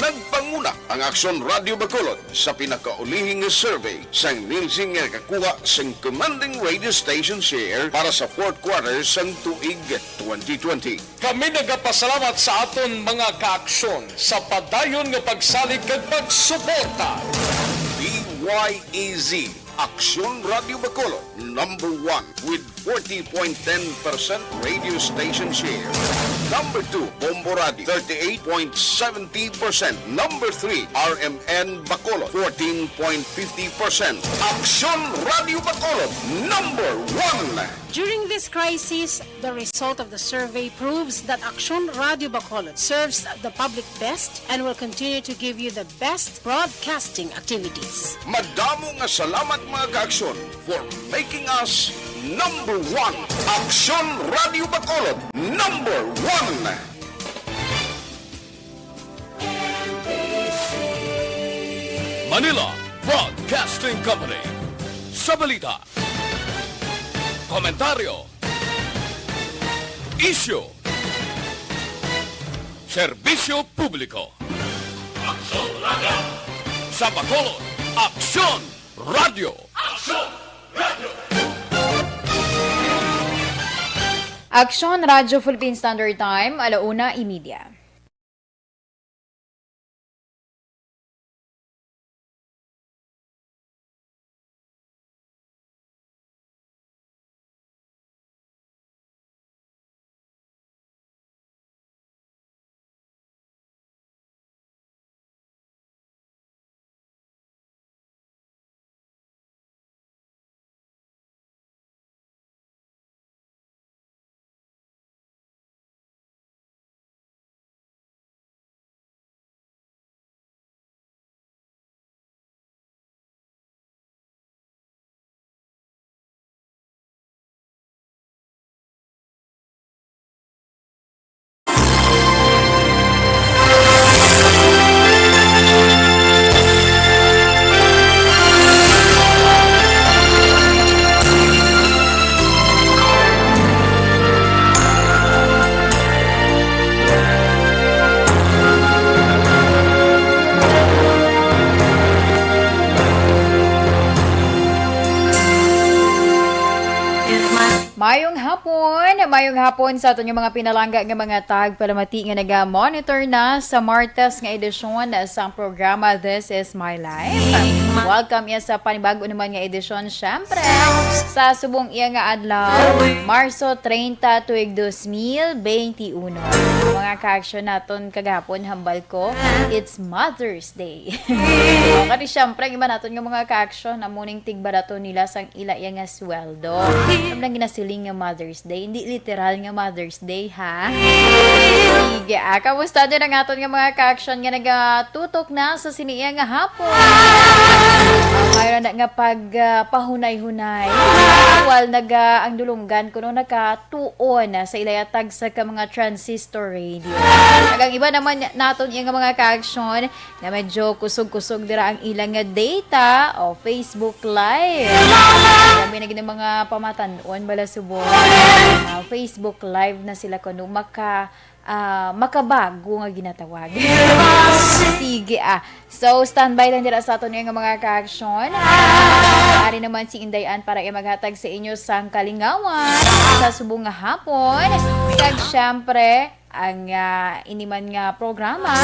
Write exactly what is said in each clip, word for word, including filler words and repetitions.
Nagpanguna ang Aksyon Radio Bacolod sa pinakaulihi nga survey sang Nielsen nga nakakuha sang commanding radio station share para sa fourth quarter sang tuig twenty twenty. Kami nagapasalamat sa aton mga kaaksyon sa padayon nga pagsalig kag pagsuporta. D Y E Z, Aksyon Radio Bacolod, number one with forty point ten percent radio station share. Number two, Bombo Radio, thirty-eight point seventy percent. Number three, R M N Bacolod, fourteen point fifty percent. Aksyon Radio Bacolod, number one. During this crisis, the result of the survey proves that Aksyon Radio Bacolod serves the public best and will continue to give you the best broadcasting activities. Madamo nga salamat, mga kaaksyon, for making us number one. Aksyon Radio Bacolod, number one. Manila Broadcasting Company. Sa balita, komentaryo, isyu, serbisyo publiko. Aksyon Radio. Sa Bacolod, Aksyon Radio. Aksyon Radio. Aksyon Radio Philippine Standard Time, alauna y media. Mayong hapon, mayong hapon sa aton nga mga pinalangga nga mga tagpalamati nga naga-monitor na sa Martes nga edisyon sa programa This Is My Life. Welcome iya sa panibago naman nga edisyon, syempre, sa subong iya nga adlaw, Marso treinta, tuig dos mil beinti uno. Mga kaaksyon naton kagahapon, hambal ko, it's Mother's Day. O, kani, syempre, ang iba naton nga mga kaaksyon, amo ning tigbarato nila sang ila iya nga sweldo. Ano lang ginasiling nga Mother's Day, hindi literal nga Mother's Day, ha? Sige, ah, kamusta din ang aton nga mga kaaksyon nga nagatutok na sa sini iya nga hapon? Ah, mayroon na nga pag, ah, pahunay-hunay. Wal naga ang dulunggan kuno nakatuon sa ila iya tagsa ka mga transistor radio. Kag ang iba naman naton iya nga mga kaaksyon, nga medyo kusog-kusog dira ang ilang nga data o Facebook Live. Kami na gid ang mga pamatan-on bala subong, ah, Facebook Live na sila kuno maka, ah, makabago nga ginatawag. Sige, ah. So, standby lang dira sa aton nga mga kaaksyon. Ari naman si Inday Ann para iya maghatag sa inyo sang kalingawan sa subong nga hapon. Kag syempre, ang, ah, ini man nga programa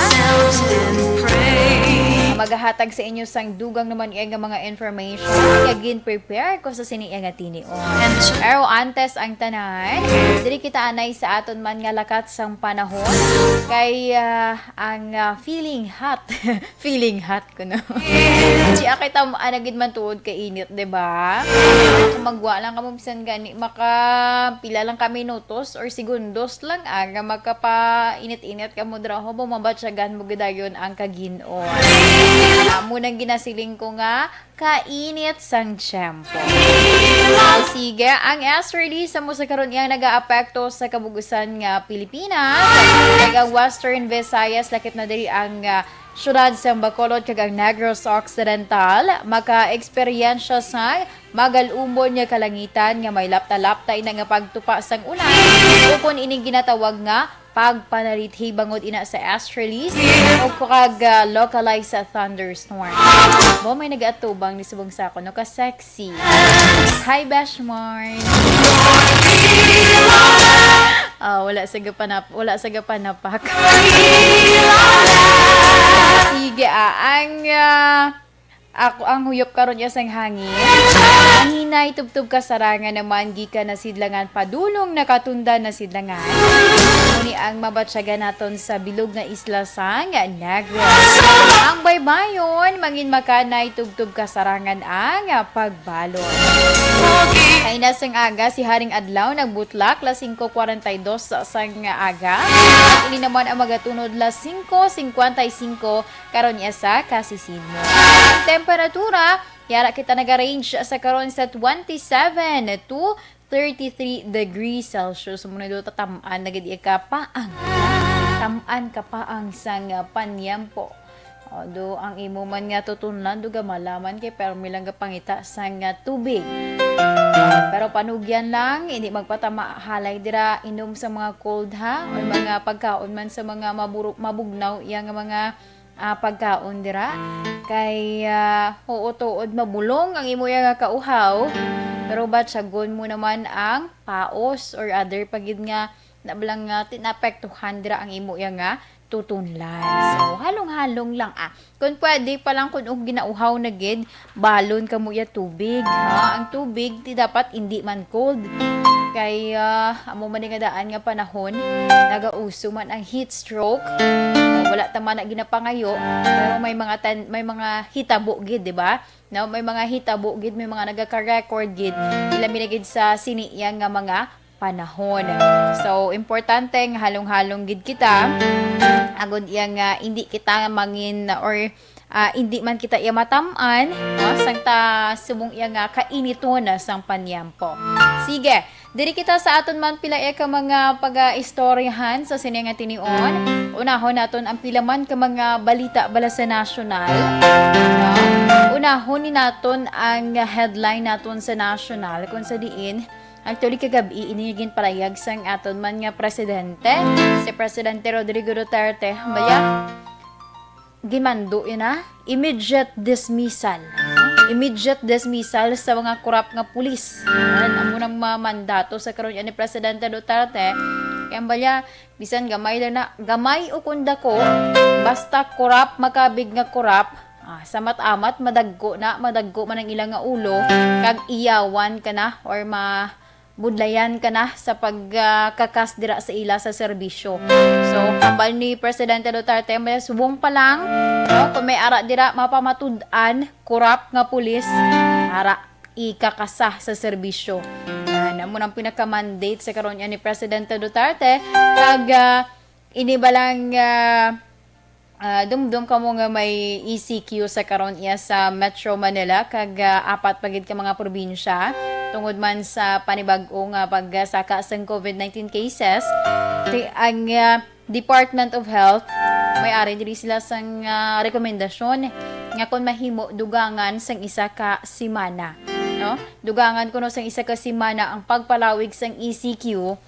magahatag sa inyo sang dugang naman iya nga mga information nga gin-prepare ko sa sini iya nga tinion. Pero antes ang tanan, diri kita anay sa aton man nga lakat sang panahon kay, ah, ang, ah, feeling hot. Feeling hot kuno. Di kay tam-, ana gid man tuod ka init, di ba? Kung magwa lang kamo bisan gani maka pila lang ka minutos or segundos lang, aga, makapainit-init kamo dira, ho, mabatyagan mo gid dayon ang kagin-on. Amo nang ginasiling ko nga kainit sang tiyempo. Sige, ang easterly sa mo sa karon iyang nagaapekto sa kabug-usan nga Pilipinas, kag ang Western Visayas, lakip na diri ang, ah, siyudad sang Bacolod kag ang Negros Occidental, maka-eksperyensya sang magal-umon nga kalangitan nga may lapta-lapta ina nga pagtupa sang ulan, ukon ining ginatawag nga pagpanalithi bangod ina sa astralize o kag, ah, localized sa thunderstorm. Mo may nagaatubang ni subong sa ako, no, ka sexy. Hi, Beshmorn. Ah, wala sa gapanap-, wala sa gapanapak. Sige, ah, ang, ah, ako ang huyop karon ya sang hangin. Ang hinay tubtob kasarangan naman gikan na sidlangan padulong nakatundan na sidlangan. Muni ang mabatyagan naton sa bilog nga isla sang Negros. Ang baybayon, mangin makanay tubtob kasarangan ang pagbalon. Kaina sang aga, si Haring Adlaw nagbutlak las singko kwarenta y dos sang aga. Ini naman ang magatunod las singko singkwenta y singko karon ya sa kasisinmo. Ang temperatura, yara kita naga-range sa karon sa twenty-seven to thirty-three degrees Celsius. Muna do tatam-an na gid iya kapaang. Tam-an kapaang sang, ah, panyampo. O, do ang imo man nga tutunlan, do gamalaman kay permi lang gapangita sang, ah, tubig. Pero panugyan lang, hindi magpatama halay dira inom sa mga cold, ha, o mga pagkaon man sa mga maburu-, mabugnaw iya nga mga, ah, pagkaon dira. Kay, ah, oo, tuod mabulong ang imo iya nga kauhaw, pero batyagon mo naman ang paos or other pa gid nga na lang nga tinapektuhan dira ang imo iya nga tutunlan. So, halong-halong lang, ah. Kung pwede pa lang, kung og ginauhaw na gid, balon kamo iya tubig, ha? Ang tubig, ti dapat hindi man cold. Kay, ah, amo man nga daan nga panahon, nagauso man ang heat stroke. Ah, wala ta man na ginapangayo, pero may mga tan-, may mga hitabo gid, di ba? No, may mga hitabo gid, may mga nagaka-record gid. Ilabi na gid sa sini iya nga mga panahon. So, importante nga halong-halong gid kita. Agod iya nga hindi kita mangin or, ah, hindi man kita iya matam-an, no? Sang ta subong iya nga kainiton sang panyampo. Sige, diri kita sa aton man pila iya ka mga pag-istoryahan sa sini nga tinion. Unahon naton ang pila man ka mga balita bala sa nasyonal. No? Unahon ni naton ang headline naton sa nasyonal kung sa diin actually, kagab-i ini ginparayag sang aton man nga presidente, si Presidente Rodrigo Duterte. Baya, gimando yun, ha? Immediate dismissal. Immediate dismissal sa mga korap nga pulis. Yan, amo nang mga mandato sa karon ni Presidente Duterte. Kaya baya, bisan gamay lang na, gamay o kung dako, basta korap, makabig nga korap, ah, sa mat-amat, madagko na, madagko man ang ila nga ulo, kag iyawan ka na, or ma-, budlayan ka na sa pag, ah, kakas dira sa ila sa serbisyo. So, hambal ni Presidente Duterte, may subong pa lang, no? Kung may ara dira, mapamatud-an, korap nga pulis, ara, ikakasa sa serbisyo. Ah, namo nang pinaka-mandate sa karon ni Presidente Duterte, kag, ah, ini ba lang, ah, ah, dumdum kamo nga may E C Q sa karon iya sa Metro Manila, kag, ah, apat pa gid ka mga probinsya tungod man sa panibag-o nga pagsaka sang covid nineteen cases. Ti-, ang, ah, Department of Health, may ari diri sila sang, ah, rekomendasyon nga kung mahimo, dugangan sang isa ka semana, no? Dugangan kuno sang isa ka semana ang pagpalawig sang E C Q.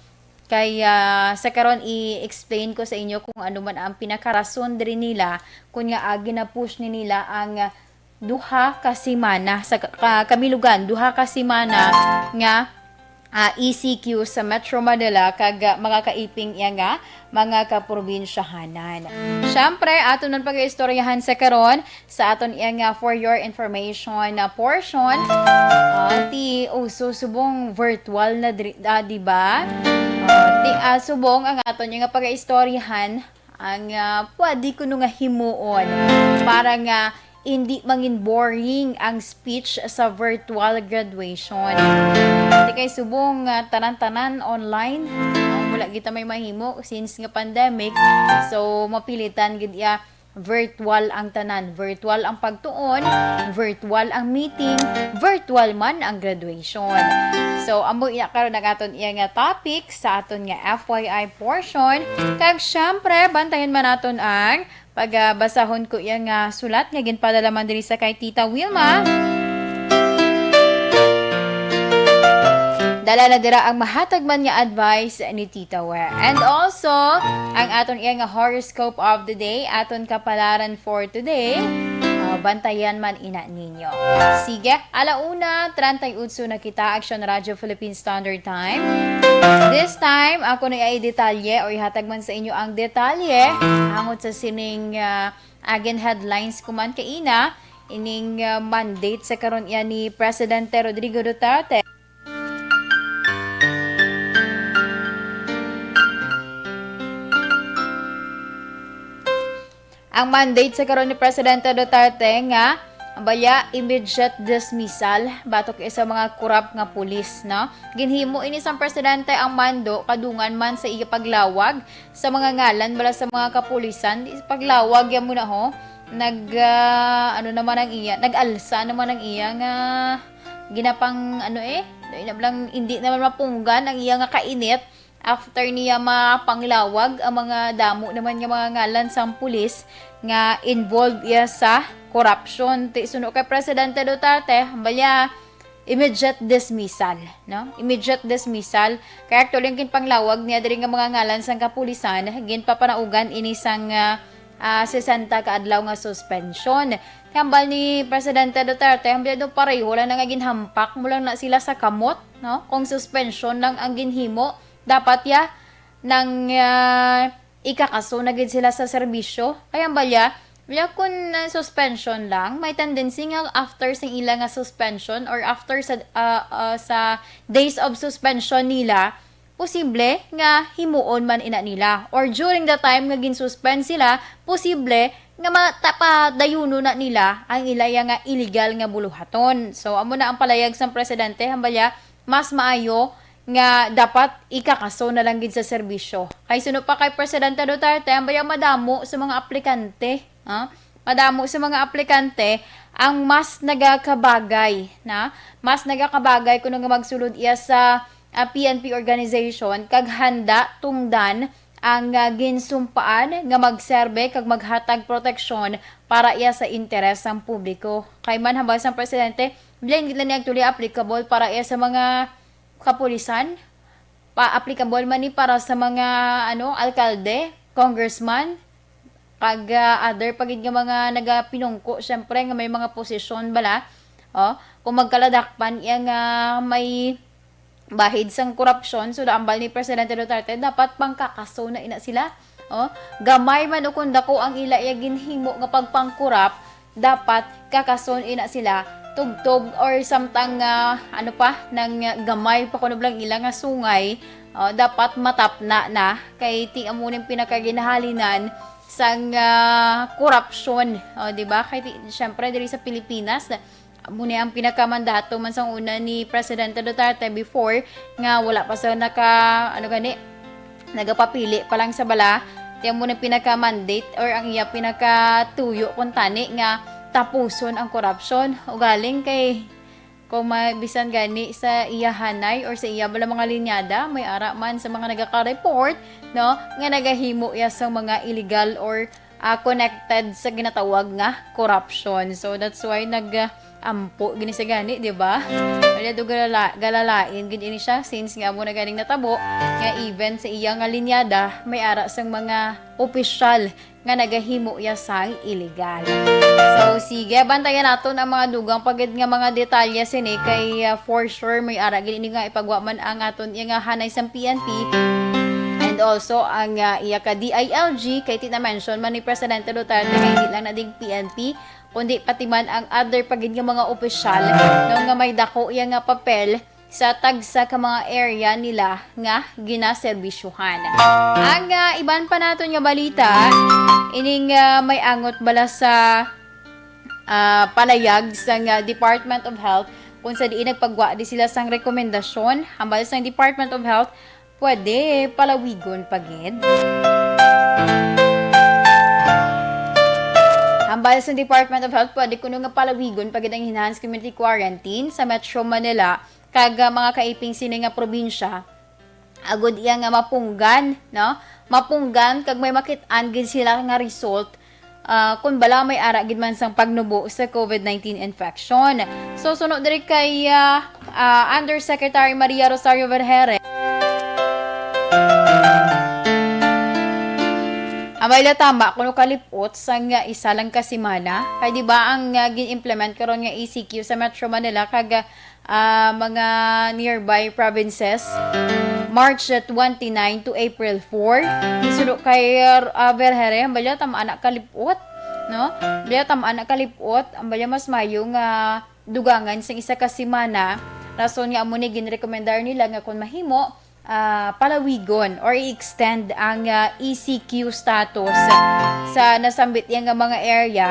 Kay, ah, sa karon, i-explain ko sa inyo kung ano man ang pinakarason diri nila, kung nga, ah, gina-push ni nila ang, ah, duha ka semana sa ka-, ka-, kabilugan, duha ka semana nga, ah, E C Q sa Metro Manila, kag, ah, mga kaiping iya nga mga kaprobinsyahanan. Siyempre, aton man pag-istoryahan sa karon sa aton iya nga for your information na portion. Ah, ti uso subong virtual na dri-, ah, di ba? Ah, ti, ah, subong ang aton iya nga pag-istoryahan ang, ah, pwede kuno nga himuon para nga hindi mangin boring ang speech sa virtual graduation. Ti kay subong nga tanan-tanan online, wala kita may mahimo since nga pandemic. So, mapilitan gid iya virtual ang tanan. Virtual ang pagtuon, virtual ang meeting, virtual man ang graduation. So, amo iya karon ang aton iya nga topic sa aton nga F Y I portion. Kag syempre, bantayan man naton ang pagabasahon ko iya nga sulat nga ginpadala man diri sa kay Tita Wilma. Dala na dira ang mahatag man nga advice ni Tita Wer. And also, ang aton iya nga horoscope of the day, aton kapalaran for today, ah, bantayan man ina ninyo. Sige, alauna, treinta y ocho na kita, Action Radio Philippine Standard Time. This time, ako na ay detalye o ihatag man sa inyo ang detalye hangot sa sining, ah, agen headlines kuman kaina, ining, ah, mandate sa karon iya ni Presidente Rodrigo Duterte. Ang mandate sa karon ni Presidente Duterte nga, ang baya, immediate dismissal batok sa mga korap nga pulis, no? Ginhimo ini sang presidente ang mando kadungan man sa iya paglawag sa mga ngalan bala sa mga kapulisan. Di paglawag yan muna ho. Nag, ah, ano naman ang iya, nag-alsa naman ang iya nga ginapang, ano eh, ina lang, hindi naman mapunggan ang iya nga kainit after niya mapanglawag ang mga damo naman nga mga ngalan sang pulis nga involved iya sa corruption. Ti suno kay Presidente Duterte, balya, immediate dismissal, no? Immediate dismissal. Kay actually, ang ginpanglawag niya diri nga mga ngalan sang kapulisan, ginpapanaugan ini sang, ah, ah, sesenta ka adlaw nga suspension. Hambal ni Presidente Duterte, hambal daw pareho lang na nga ginhampak mo lang na sila sa kamot, no? Kung suspension lang ang ginhimo, dapat ya nang, ah, ikakaso na gid sila sa serbisyo. Kay hambal ya, ya kung, ah, suspension lang, may tendency nga after sa ila nga suspension or after sa, ah, ah, sa days of suspension nila, posible nga himuon man ina nila, or during the time nga ginsuspend sila, posible nga matapadayuno na nila ang ila ya nga illegal nga buluhaton. So, amo na ang palayag sang presidente, hambal ya, mas maayo nga dapat ikakaso na lang gid sa serbisyo. Kay suno pa kay Presidente Duterte, hambal ya, madamo sa mga aplikante, ha? Madamo sa mga aplikante ang mas nagakabagay, na mas nagakabagay kuno nga magsulod iya sa, ah, P N P organization kag handa tungdan ang, ah, ginsumpaan nga magserbe kag maghatag proteksyon para iya sa interes sang publiko. Kay man hambal sang presidente, diin gid lang ni actually applicable para iya sa mga kapulisan, pa applicable man ni para sa mga, ano, alkalde, congressman, kag, ah, other pa gid nga mga nagapinungko, syempre, nga may mga posisyon bala. Oh, kung magkaladakpan iya nga may bahid sang korupsyon, so, hambal ni Presidente Duterte, dapat pangkakaso na ina sila. Oh, gamay man o kung dako ang ila iya ginhimo nga pagpangkurap, dapat kakason ina sila, tubtob or samtang, ah, ano pa, nang gamay pa kuno lang ila nga sungay, oh, dapat matapna na, kay ti amo ning pinakaginahalinan sang, ah, korupsyon, oh, di ba? Kay ti, syempre, diri sa Pilipinas, amo ni ang pinakamandato man sang una ni Presidente Duterte before, nga wala pa sa naka, ano gani, nagapapili pa lang sa bala, ti amo na pinaka-mandate or ang iya pinakatuyo kuntani nga tapuson ang korupsyon. Ugaling kay kung ma-, bisan gani sa iya hanay or sa iya bala mga linyada, may ara man sa mga nagaka-report, no, nga nagahimo iya sa mga illegal or, ah, connected sa ginatawag nga corruption. So, that's why nag, ah, ampo gini siya gani, di ba? Kaya do galala-, galalain gid ini siya since nga amo na ganing natabo nga even sa iya nga linyada may ara sang mga opisyal nga nagahimo iya sang illegal. So, sige, bantayan naton ang mga dugang pa gid nga mga detalye sini kay, ah, for sure may ara gid ini nga ipagwa man ang aton iya nga hanay sang P N P and also ang, ah, iya ka D I L G kay ti na-mention man ni Presidente Duterte nga hindi lang na ding P N P kundi pati man ang other pa gid nga mga opisyal, no, nga may dako iya nga papel sa tagsa ka mga area nila nga ginaserbisyuhan. Ang, ah, iban pa naton nga balita, ining, ah, may angot bala sa, ah, palayag sang, ah, Department of Health kung sa diin nagpagwa di sila sang rekomendasyon. Hambal sang Department of Health, pwede palawigon pa gid. Hambal sa Department of Health, pwede kuno nga palawigon pa gid ang enhanced community quarantine sa Metro Manila kag, ah, mga kaiping sini nga probinsya, agud iya nga mapunggan, no? Mapunggan kag may makit-an gid sila nga result, ah, kung bala may ara gid man sang pagnubo sa COVID nineteen infection. So, sunod diri kay, ah, ah, Undersecretary Maria Rosario Vergeire. Amay la tama kuno kalipot sang isa lang ka semana. Kay di ba ang, ah, gin-implement karon nga E C Q sa Metro Manila kag, ah, mga nearby provinces, March twenty-nine to April four. Suno kay, ah, Vergeire, ang balya tam ana kalipot, no? Balya tam ana kalipot, ang balya mas mayo nga dugangan sing isa ka semana. Rason nga amo ni ginrekomendar nila nga kung mahimo, ah, palawigon or i-extend ang, ah, E C Q status sa nasambit iya nga mga area.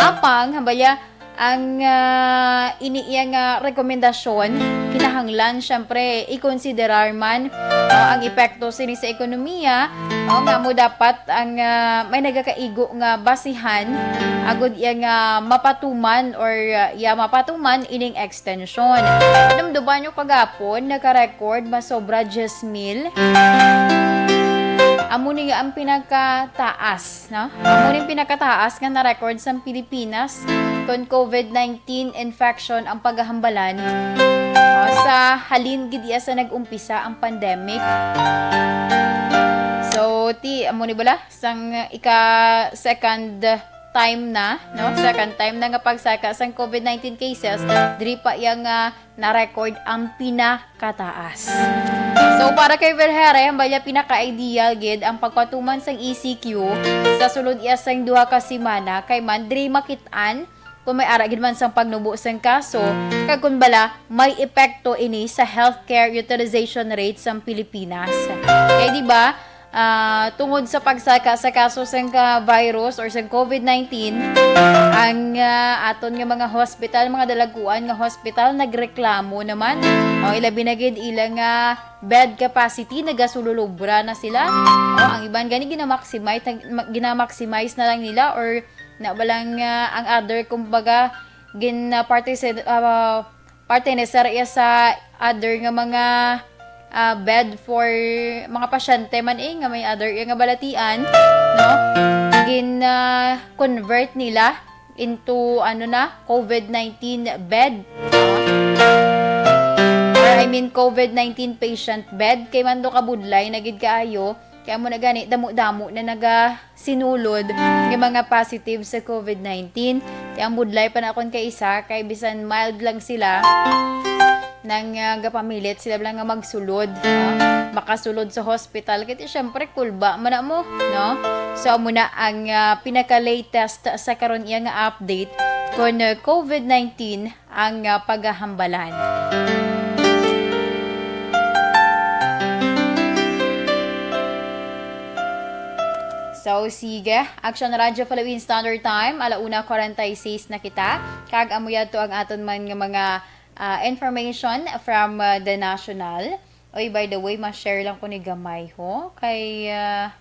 Apang, hambal iya, ang, ah, ini iya nga rekomendasyon, kinahanglan, syempre, ikonsiderar man, no, ang epekto sini sa ekonomiya, no, nga mo dapat ang, ah, may nagakaigo nga basihan agud iya nga mapatuman or, ah, iya mapatuman ining extension. Dumduman nyo kagapon, naka-record masobra diyes mil. Amo ni nga ang pinakataas, no? Amo ni ang pinakataas nga na-record sa Pilipinas kon COVID nineteen infection ang pagahambalan, o, sa halin gid iya sa nag-umpisa ang pandemic. So, ti, amo ni bala, sang ika-second time na, no? Second time na nga pagsaka sang COVID nineteen cases, diri pa iya nga na-record ang pinakataas. So, para kay Vergeire, ang balya pinaka-ideal gid ang pagpatuman sang E C Q sa sulod iya sang duha ka semana, kay man diri makit-an kung may ara gid man sang pagnubo sang kaso, kag kung bala may epekto ini sa healthcare utilization rate sang Pilipinas. Kay di ba, ah, tungod sa pagsaka sa kaso sang ka virus or sang COVID nineteen, ang, ah, aton nga mga hospital, mga dalagkuan nga hospital, nagreklamo naman. O, ilabi na gid ila nga bed capacity nagasululubra na sila. O, ang iban gani gina-maximize, nag-, ma-, gina-maximize na lang nila or na ba lang, ah, ang other, kumbaga, gin, ah, parte sa, ah, parte ni sa iya sa other nga mga, ah, bed for mga pasyente man eh, nga may other iya nga balatian, no? Gin, ah, convert nila into, ano na, COVID nineteen bed. Or, I mean, COVID nineteen patient bed. Kay man do kabudlay na gid kaayo. Kaya mo na gani, damo-damo na naga sinulod nga mga positive sa COVID nineteen. Ti ang budlay pa na akon kay isa, kay bisan mild lang sila, nang, ah, gapamilit sila lang nga magsulod, no? Makasulod sa hospital. Kay ti, syempre, kulba man na mo, no? So, amo na ang, ah, pinaka-latest sa karon iya nga update kon, ah, COVID nineteen ang, ah, pagahambalan. So, sige. Action Radio Philippine Standard Time, ala una forty-six na kita. Kag amo yadto ang aton man nga mga, ah, information from, ah, The National. Oy, by the way, ma-share lang ko ni gamay, ho. Kay, ah,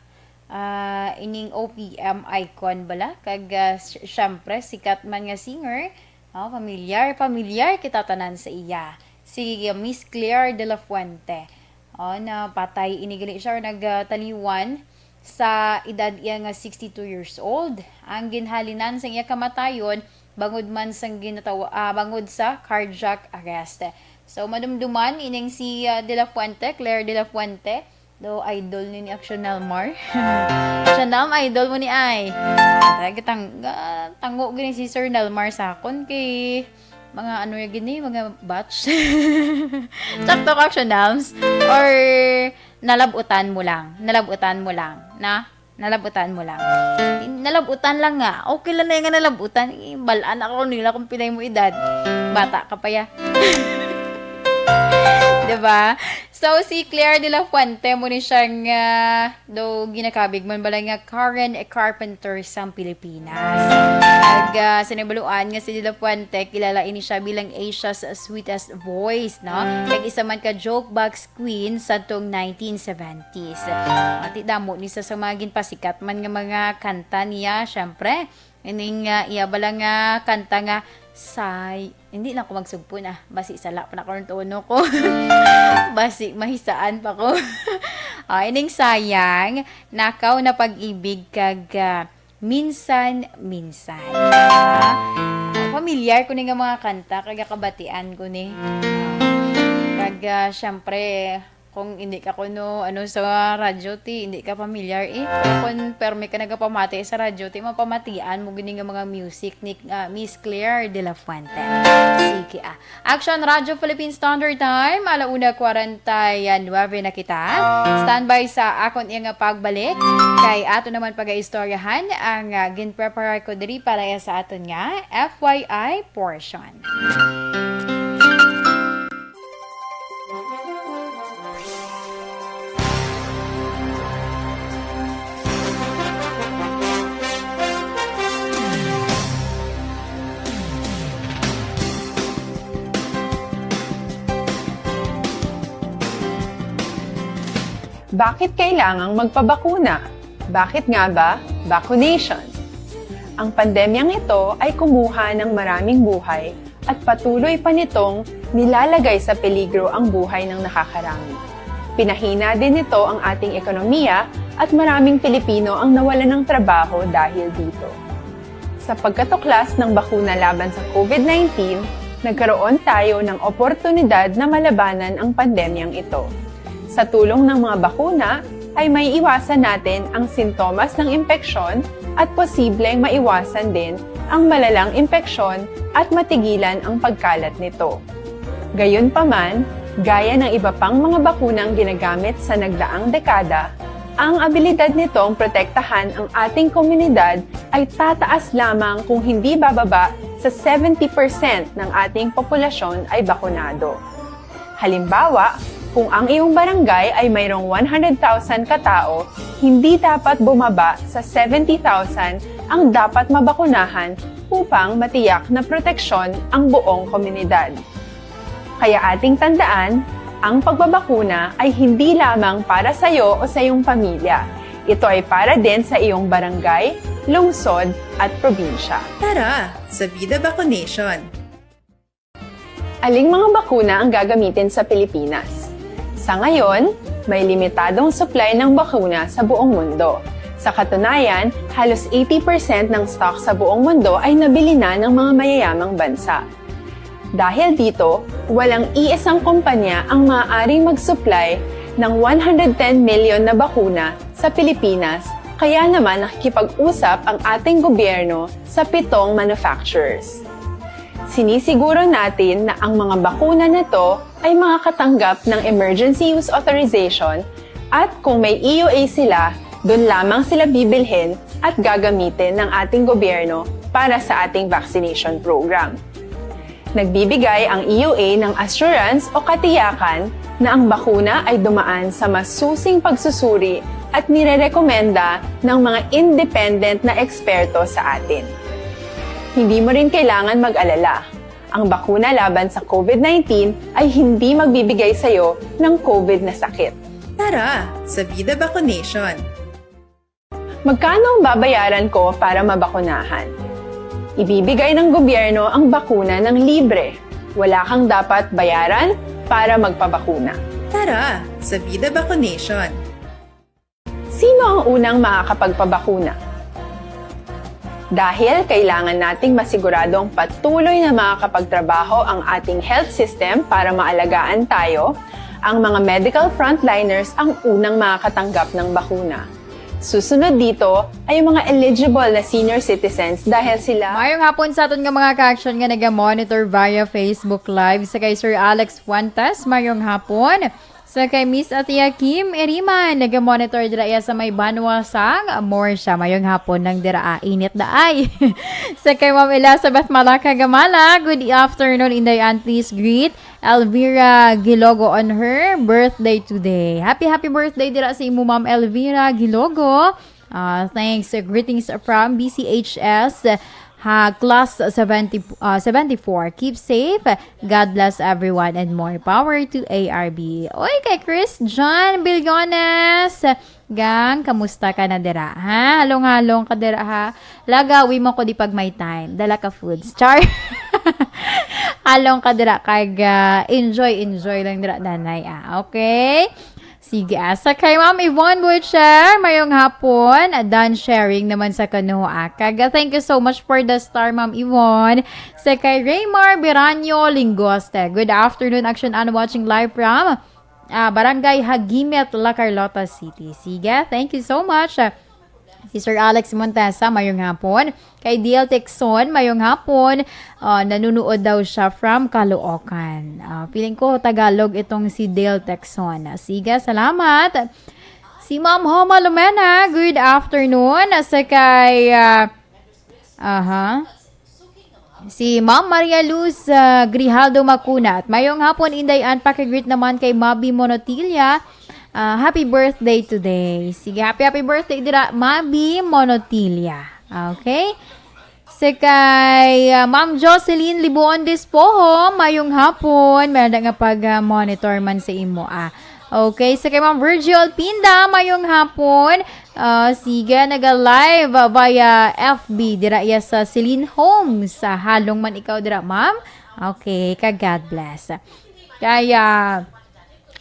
ah, ining O P M icon bala. Kag, ah, sy-, syempre, sikat man nga singer. Oh, pamilyar, pamilyar kita tanan sa iya. Si Miss Claire de la Fuente. Oh, napatay ini gali siya or nagtaliwan sa edad iya nga sixty-two years old. Ang ginhalinan sa iya kamatayon bangod man sang ginatawa-, ah, bangod sa cardiac arrest. So, madumduman ining si, ah, De La Fuente, Claire De La Fuente, do idol ni, ni Action Nelmar. Siya na ang idol mo ni ay. Talaga tang-, ah, tango gini si Sir Nelmar sa akon kay mga ano ya gini, mga batch. Sakto ka, Action Nelms? Or nalabutan mo lang? Nalabutan mo lang, na? Nalabutan mo lang. Nalabutan lang nga. Okay lang na yung nga nalabutan. Eh, balaan ako nila kung pinay mo edad. Bata ka pa ya. Diba? So, si Claire de la Fuente mo ni siyang, ah, do ginakabig man bala nga Karen Carpenter sang Pilipinas. Kag, ah, sinibaluan nga si De La Fuente, kilala ini siya bilang Asia's sweetest voice, no? Kag isa man ka jokebox queen sa tong nineteen seventies. Ati damo ni sa, sa mga ginpasikat man nga mga kanta niya, syempre. Ining, ah, iya bala nga kanta nga say-, hindi lang ko magsugpo na. Basi sala pa na ko ng tono ko. Basi mahisaan pa ko. Ah, ining Sayang, Nakaw na Pag-ibig kag, ah, Minsan, minsan. Ah, familiar ko ni nga mga kanta, kag kabatian ko ni. Kag, ah, syempre, kung hindi ka kuno, ano, sa radyo, ti, hindi ka familiar, eh. Pero kung permi ka nagapamati sa radyo, ti, mapamatian mo gini nga mga music ni, ah, Miss Claire de la Fuente. Sige, ah. Action Radyo Philippine Standard Time, ala una kwarenta y nuebe na kita. Standby sa akon iya nga pagbalik, kay ato naman pagaistoryahan ang, ah, ginpreparar ko diri para sa aton nga F Y I portion. Bakit kailangang magpabakuna? Bakit nga ba vaccination? Ang pandemyang ito ay kumuha ng maraming buhay at patuloy pa nitong nilalagay sa peligro ang buhay ng nakakarami. Pinahina din nito ang ating ekonomiya at maraming Pilipino ang nawalan ng trabaho dahil dito. Sa pagkatuklas ng bakuna laban sa COVID nineteen, nagkaroon tayo ng oportunidad na malabanan ang pandemyang ito. Sa tulong ng mga bakuna, ay maiiwasan natin ang sintomas ng impeksyon at posibleng maiwasan din ang malalang impeksyon at matigilan ang pagkalat nito. Gayunpaman, gaya ng iba pang mga bakunang ginagamit sa nagdaang dekada, ang abilidad nitong protektahan ang ating komunidad ay tataas lamang kung hindi bababa sa seventy percent ng ating populasyon ay bakunado. Halimbawa, kung ang iyong barangay ay mayroong one hundred thousand ka tawo, hindi dapat bumaba sa seventy thousand ang dapat mabakunahan upang matiyak na proteksyon ang buong komunidad. Kaya ating tandaan, ang pagbabakuna ay hindi lamang para sa iyo o sa iyong pamilya. Ito ay para din sa iyong barangay, lungsod, at probinsya. Tara, sa Vida Vaccination! Aling mga bakuna ang gagamitin sa Pilipinas? Sa ngayon, may limitadong supply ng bakuna sa buong mundo. Sa katunayan, halos eighty percent ng stock sa buong mundo ay nabili na ng mga mayayamang bansa. Dahil dito, walang iisang kumpanya ang maaaring mag-supply ng one hundred ten million na bakuna sa Pilipinas, kaya naman nakikipag-usap ang ating gobyerno sa pitong manufacturers. Sinisiguro natin na ang mga bakuna na to ay makakatanggap ng emergency use authorization at kung may E U A sila, doon lamang sila bibilhin at gagamitin ng ating gobyerno para sa ating vaccination program. Nagbibigay ang E U A ng assurance o katiyakan na ang bakuna ay dumaan sa masusing pagsusuri at nirerekomenda ng mga independent na eksperto sa atin. Hindi mo rin kailangan mag-alala. Ang bakuna laban sa COVID nineteen ay hindi magbibigay sa iyo ng COVID na sakit. Tara, sa Vida Vaccination! Magkano ang babayaran ko para mabakunahan? Ibibigay ng gobyerno ang bakuna ng libre. Wala kang dapat bayaran para magpabakuna. Tara, sa Vida Vaccination! Sino ang unang makakapagpabakuna? Dahil kailangan nating masiguradong patuloy na makakapagtrabaho ang ating health system para maalagaan tayo, ang mga medical frontliners ang unang makakatanggap ng bakuna. Susunod dito ay ang mga eligible na senior citizens dahil sila... Mayong hapon sa aton nga mga ka-action nga naga-monitor via Facebook Live, sa kay Sir Alex Fuentes, mayong hapon. Sa kay Miss Atia Kim Eriman, naga-monitor dira iya sa may Banwa sang Morsha. Mayong hapon lang dira, ah, init daay. Sa kay Ma'am Elizabeth Malaka Gamala, good afternoon, Inday Ann. Please greet Elvira Gilogo on her birthday today. Happy, happy birthday dira sa imo, Ma'am Elvira Gilogo. Ah, thanks. Uh, greetings from B C H S, ha, class seventy, ah, seventy-four. Keep safe. God bless everyone and more power to A R B. Oy, kay Chris John Bilgones. Gang, kamusta ka na dira, ha? Halong-halong ka dira, ha? Lagawi mo ko di pag may time. Dala ka foods. Char. Halong ka dira kag, ah, enjoy, enjoy lang dira, nanay, ah. Okay? Sige, ah, sa kay Ma'am Yvonne Butcher, mayong hapon. Ah, done sharing naman sa kano, ah. Kag, ah, thank you so much for the star, Ma'am Yvonne. Sa kay Raymar Biranyo Lingoste, good afternoon, Action Ana, watching live from, ah, Barangay Hagimit, La Carlota City. Sige, thank you so much. Ah, si Sir Alex Montesa, mayong hapon. Kay Dale Texon, mayong hapon. Ah, nanunood daw siya from Caloocan. Ah, feeling ko Tagalog itong si Dale Texon. Sige, salamat. Si Ma'am Homa Lumena, good afternoon. Sa kay, ah, aha. Si Ma'am Maria Luz, ah, Grijaldo Macunat, mayong hapon, Inday Ann, pakigreet naman kay Mabi Monotilia. Ah, happy birthday today. Sige, happy, happy birthday dira, Mabi Monotilia. Okay? Sa kay, ah, Ma'am Jocelyn Libuon Despojo, mayong hapon. May nga pag, ah, monitor man sa imo, ah. Okay, sa kay Ma'am Virgil Pinda, mayong hapon. Ah, sige, naga-live, ah, via F B dira iya sa Celine Homes. Sa halong man ikaw dira, ma'am. Okay, ka God bless. Kaya,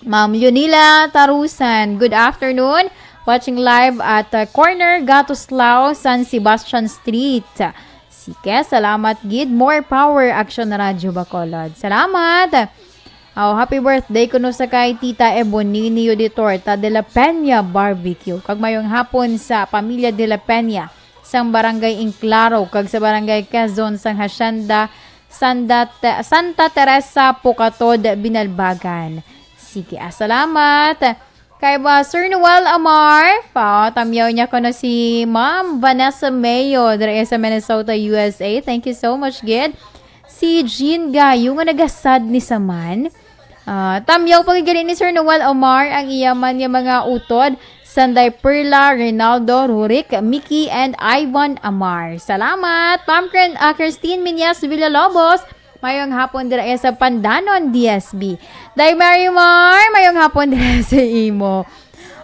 Ma'am Leonila Tarusan, good afternoon. Watching live at, uh, Corner, Gatoslao, San Sebastian Street. Sige, salamat gid. More power, Action Radio Bacolod. Salamat. Oh, happy birthday kuno sa kay Tita Ebonini Auditor, ta de la Peña Barbecue. Kag mayong hapon sa pamilya de la Peña, sang Barangay Inclaro, kag sa Barangay Quezon, sang Hacienda Santa, Santa Teresa, Pukatod, Binalbagan. Sige, ah, salamat. Kay ba, Sir Noel Amar, pa, tamyaw niya ko na si Ma'am Vanessa Mayo, diri sa Minnesota, U S A. Thank you so much, gid. Si Jean Gayo, nga nagasad ni Saman. Ah, tamyaw pa gid ni Sir Noel Amar ang iya man nga mga utod. Sanday Perla, Rinaldo, Rurik, Mickey, and Ivan Amar. Salamat, Ma'am Cren-, ah, Christine Minyas Villalobos. Mayong hapon dira sa Pandanon, D S B. Day Mary Mar, mayong hapon dira sa imo.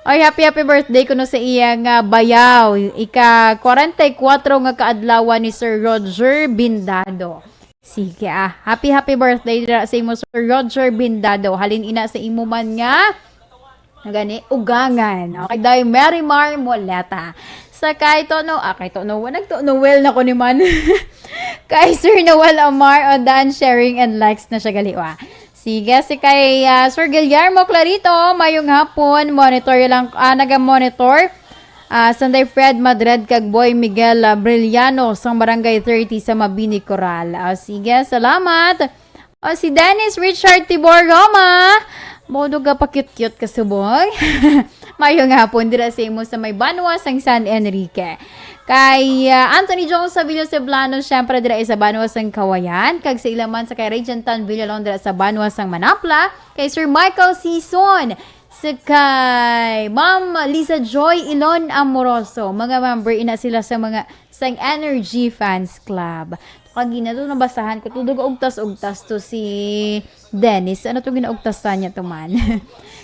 Oy, happy, happy birthday kuno sa iya nga bayaw. Ika kwarenta y kuwatro nga kaadlawan ni Sir Roger Bindado. Sige, ah. Happy, happy birthday dira sa imo, Sir Roger Bindado. Halin ina sa imo man nga, nga gani, ugangan. Okay, day Mary Mar Moleta. Sa kay Tono, ah, kay Tono, wa nagto Noel na ko ni man. Kay Sir Noel Amar, o dan sharing and likes na siya gali, wa. Sige, si kay, ah, Sir Guillermo Clarito, mayong hapon. Monitor lang, ah, naga-monitor. Ah, Sanday Fred Madrid kag Boy Miguel, ah, Brillano sang Barangay thirty sa Mabini, Coral. Ah, sige, salamat. O, si Dennis Richard Tibor Roma. Modo ka pa-cute-cute ka subong. Mayong hapon dira sa imo sa may banwa sang San Enrique. Kay, ah, Anthony Jones Savilla Ceblano, syempre dira sa banwa sang Kawayan. Kag sa ila man sa kay Regent Tan Villalon dira sa banwa sang Manapla. Kay Sir Michael Sison. Sa kay Ma'am Lisa Joy Ilon Amoroso. Mga member ina sila sa mga sang Energy Fans Club. Kag gina to, nabasahan ko to, duga ugtas-ugtas to si Dennis. Ano to ginaugtasan niya to man?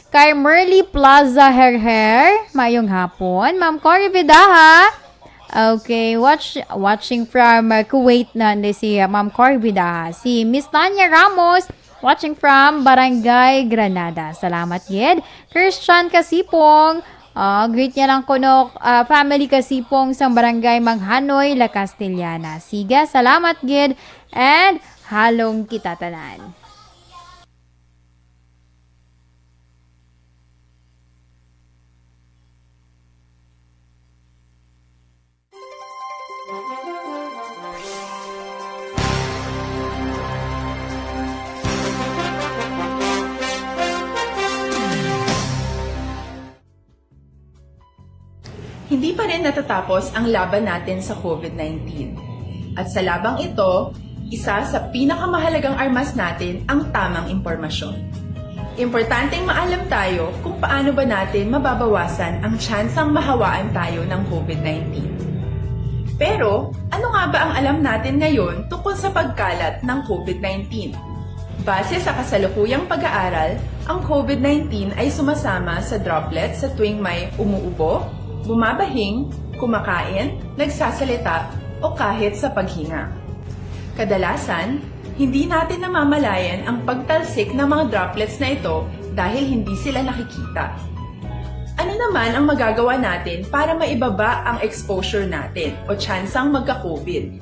Kay Merly Plaza Herher, mayong hapon. Ma'am Cory Vidaha, okay, watch, watching from, uh, Kuwait na ni si, uh, Ma'am Cory Vidaha. Si Miss Tanya Ramos, watching from Barangay Granada. Salamat gid. Christian Kasipong, ah, greet niya lang kuno, ah, family Kasipong sang Barangay Manghanoy, La Castellana. Sige, salamat gid. And halong kita tanan. Hindi pa rin natatapos ang laban natin sa COVID nineteen. At sa labang ito, isa sa pinakamahalagang armas natin ang tamang impormasyon. Importanteng maalam tayo kung paano ba natin mababawasan ang tsansang mahawaan tayo ng COVID nineteen. Pero, ano nga ba ang alam natin ngayon tungkol sa pagkalat ng COVID nineteen? Base sa kasalukuyang pag-aaral, ang COVID nineteen ay sumasama sa droplets sa tuwing may umuubo, bumabahing, kumakain, nagsasalita, o kahit sa paghinga. Kadalasan, hindi natin namamalayan ang pagtalsik ng mga droplets na ito dahil hindi sila nakikita. Ano naman ang magagawa natin para maibaba ang exposure natin o tsansang magka-COVID?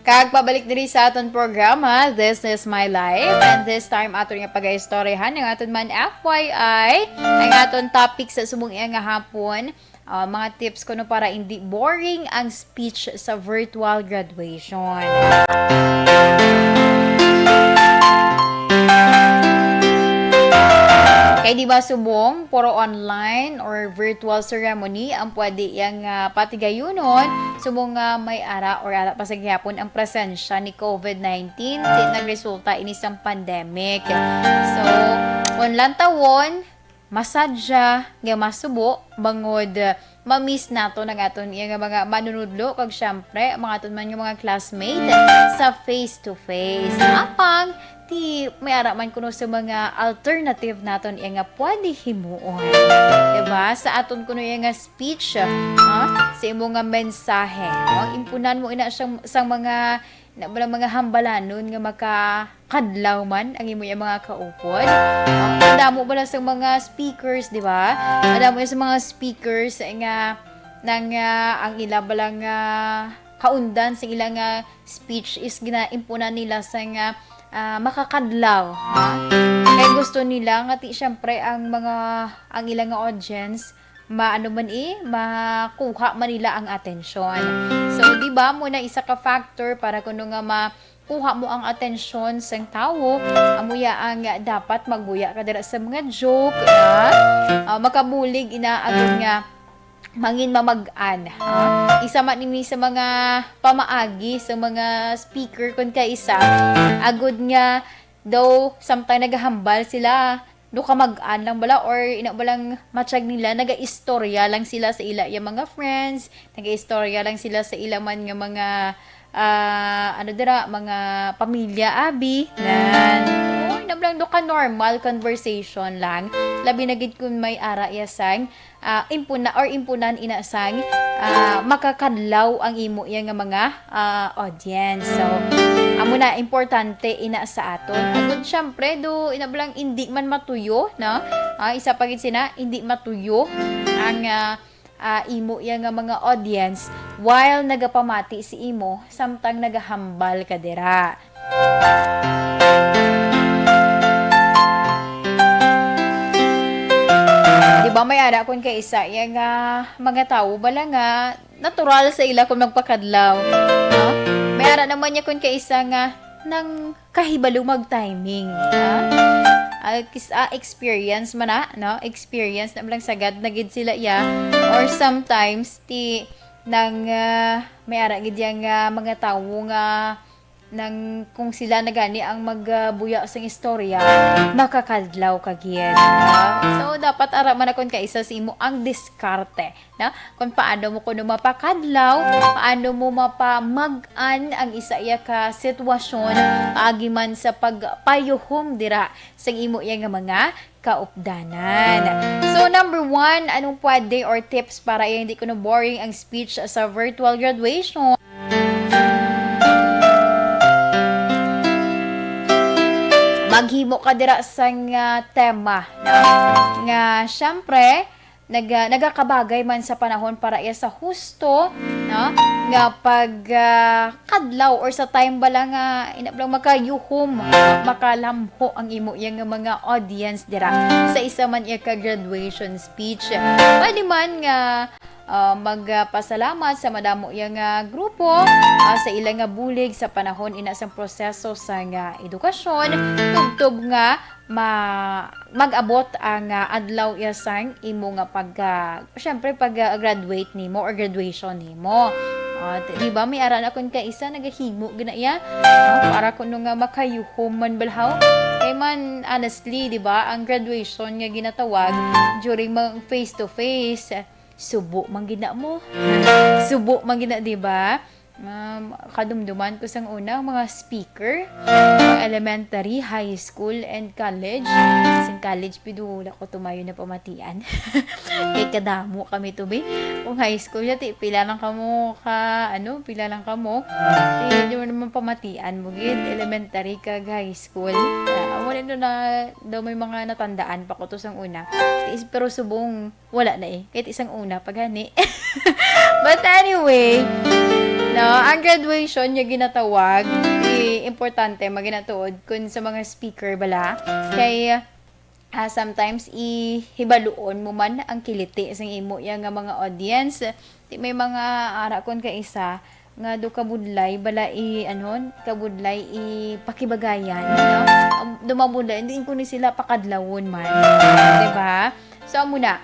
Kag pabalik diri sa aton programa, This is My Life. And this time, aton nga pag-istoryahan ang aton man F Y I, ang aton topic sa subong iya nga hapon, ah, mga tips kuno para hindi boring ang speech sa virtual graduation. Kay di ba subong, puro online or virtual ceremony ang pwede yang, ah, patigayunon, subong nga may ara or ara pa sa gihapon ang presensya ni COVID nineteen, di nagresulta ini sang pandemic. So, kung lantawon, masadya nga masubo, bangod, ah, ma-miss naton ang aton iya nga mga manunudlo, kag syempre, ang mga aton man nga mga classmate sa face to face. Apang, ti, may ara man kuno sa mga alternative naton iya nga pwede himuon. Diba? Sa aton kuno iya nga speech, ha? Sa imo nga mensahe, no? Impunan mo ina siyang, sang mga, na, mga hambalanon nga makakadlaw man ang imo iya mga kaupod. Ang damo bala sa mga speakers, di ba? Ang damo sa mga speakers nga nang, ah, ang ila bala nga kaundan sa ila nga speech is ginaimpunan nila sa nga, ah, makakadlaw, ha? Kay gusto nila nga ti, syempre, ang mga, ang ila nga audience, maano man, eh, makuha man nila ang atensyon. So, di ba, mo na isa ka factor para kuno nga makuha mo ang atensyon sang tawo, amo ya ang dapat magbuya ka dira sa mga joke, ha? Ah, makabulig ina agud nga mangin mamag-an, ha? Isa man ini sa mga pamaagi sa mga speaker, kun kaisa, agud nga daw samtang nagahambal sila, no, kamag-an lang bala, or ina balang matsyag nila, nagaistorya lang sila sa ila ya mga friends, nagaistorya lang sila sa ila man nga mga, ah, ano dira, mga pamilya, abi. Nan. Oy, nablang do ka normal conversation lang. Labi na gid kung may ara ya sang, ah, impuna or impunan ina sang, ah, makakadlaw ang imo iya nga mga, ah, audience. So, amo na importante ina sa aton. Agud syempre do ina balang indi man matuyo, no? Ah, isa pa gid sina, indi matuyo ang, ah, ah, imo iya nga mga audience while nagapamati si imo samtang nagahambal ka dira. Di ba may ara kun kaisa iya nga mga tawo bala nga natural sa ila kung magpakadlaw, no? May ara naman niya kun kaisa nga nang kahibalo mag-timing, ha? Ah, kis-, ah, experience man na, no? Experience na lang sagad na gid sila, ya. Or sometimes, ti, nang, ah, may ara gid yang, ah, mga tawo nga nang kung sila na gani ang magbuya sang istorya, makakadlaw ka gid, ha? So, dapat ara man akon kaisa sa imo ang diskarte, no? Kung paano mo kuno mapakadlaw, paano mo mapamag-an ang isa iya ka sitwasyon, paagi man sa pagpayuhom dira sa imo iya nga mga kaupdanan. So, number one, anong pwede or tips para iya hindi kuno boring ang speech sa virtual graduation? Maghimo ka dira sang, ah, tema, no? Nga, syempre, nag-, ah, nagakabagay man sa panahon para iya sa husto, no? Nga pag, ah, kadlaw or sa time bala nga ina lang makayuhom, makalamho ang imo iya nga mga audience dira sa isa man iya ka graduation speech. Pwede man nga, ah, magpasalamat sa madamo iya nga grupo, ah, sa ila nga bulig sa panahon ina sang proseso sa nga edukasyon, tubtob nga ma-, mag-abot ang, ah, adlaw iya sang imo nga pag, ah, syempre, pag, ah, graduate nimo or graduation nimo. Ah, di, di ba, may ara na kun kaisa nagahimo gina iya, ah, para kuno nga makayuhom man balhaw. Kay man, honestly, di ba, ang graduation nga ginatawag during mga face to face, subo man gina mo. Subo man gina, di ba? Um, kadumduman ko sang una, ang mga speaker, mga elementary, high school, and college. Sing college, pido, wala ko tumayo na pamatian. Kay kadamo kami to, be. Kung high school, ya, ti, pila lang kamo ka, ano, pila lang kamo. Ti, di mo naman pamatian mo, gid. Elementary kag high school. Ah, wala na, na, daw may mga natandaan pa ko to sang una. Ti, pero subong, wala na eh. Kahit isang una pa gani. But anyway, no, ang graduation nga ginatawag, i-, importante, maginatuod kun sa mga speaker bala. Kay, ah, sometimes, ihibaluon mo man ang kiliti sang imo ya nga mga audience. Ti may mga ara kon kaisa nga do kabudlay bala i-, ano, kabudlay ipakibagayan, no? Dumabudlay, hindi ko ni sila pakadlawon man. Di ba? So, amo na.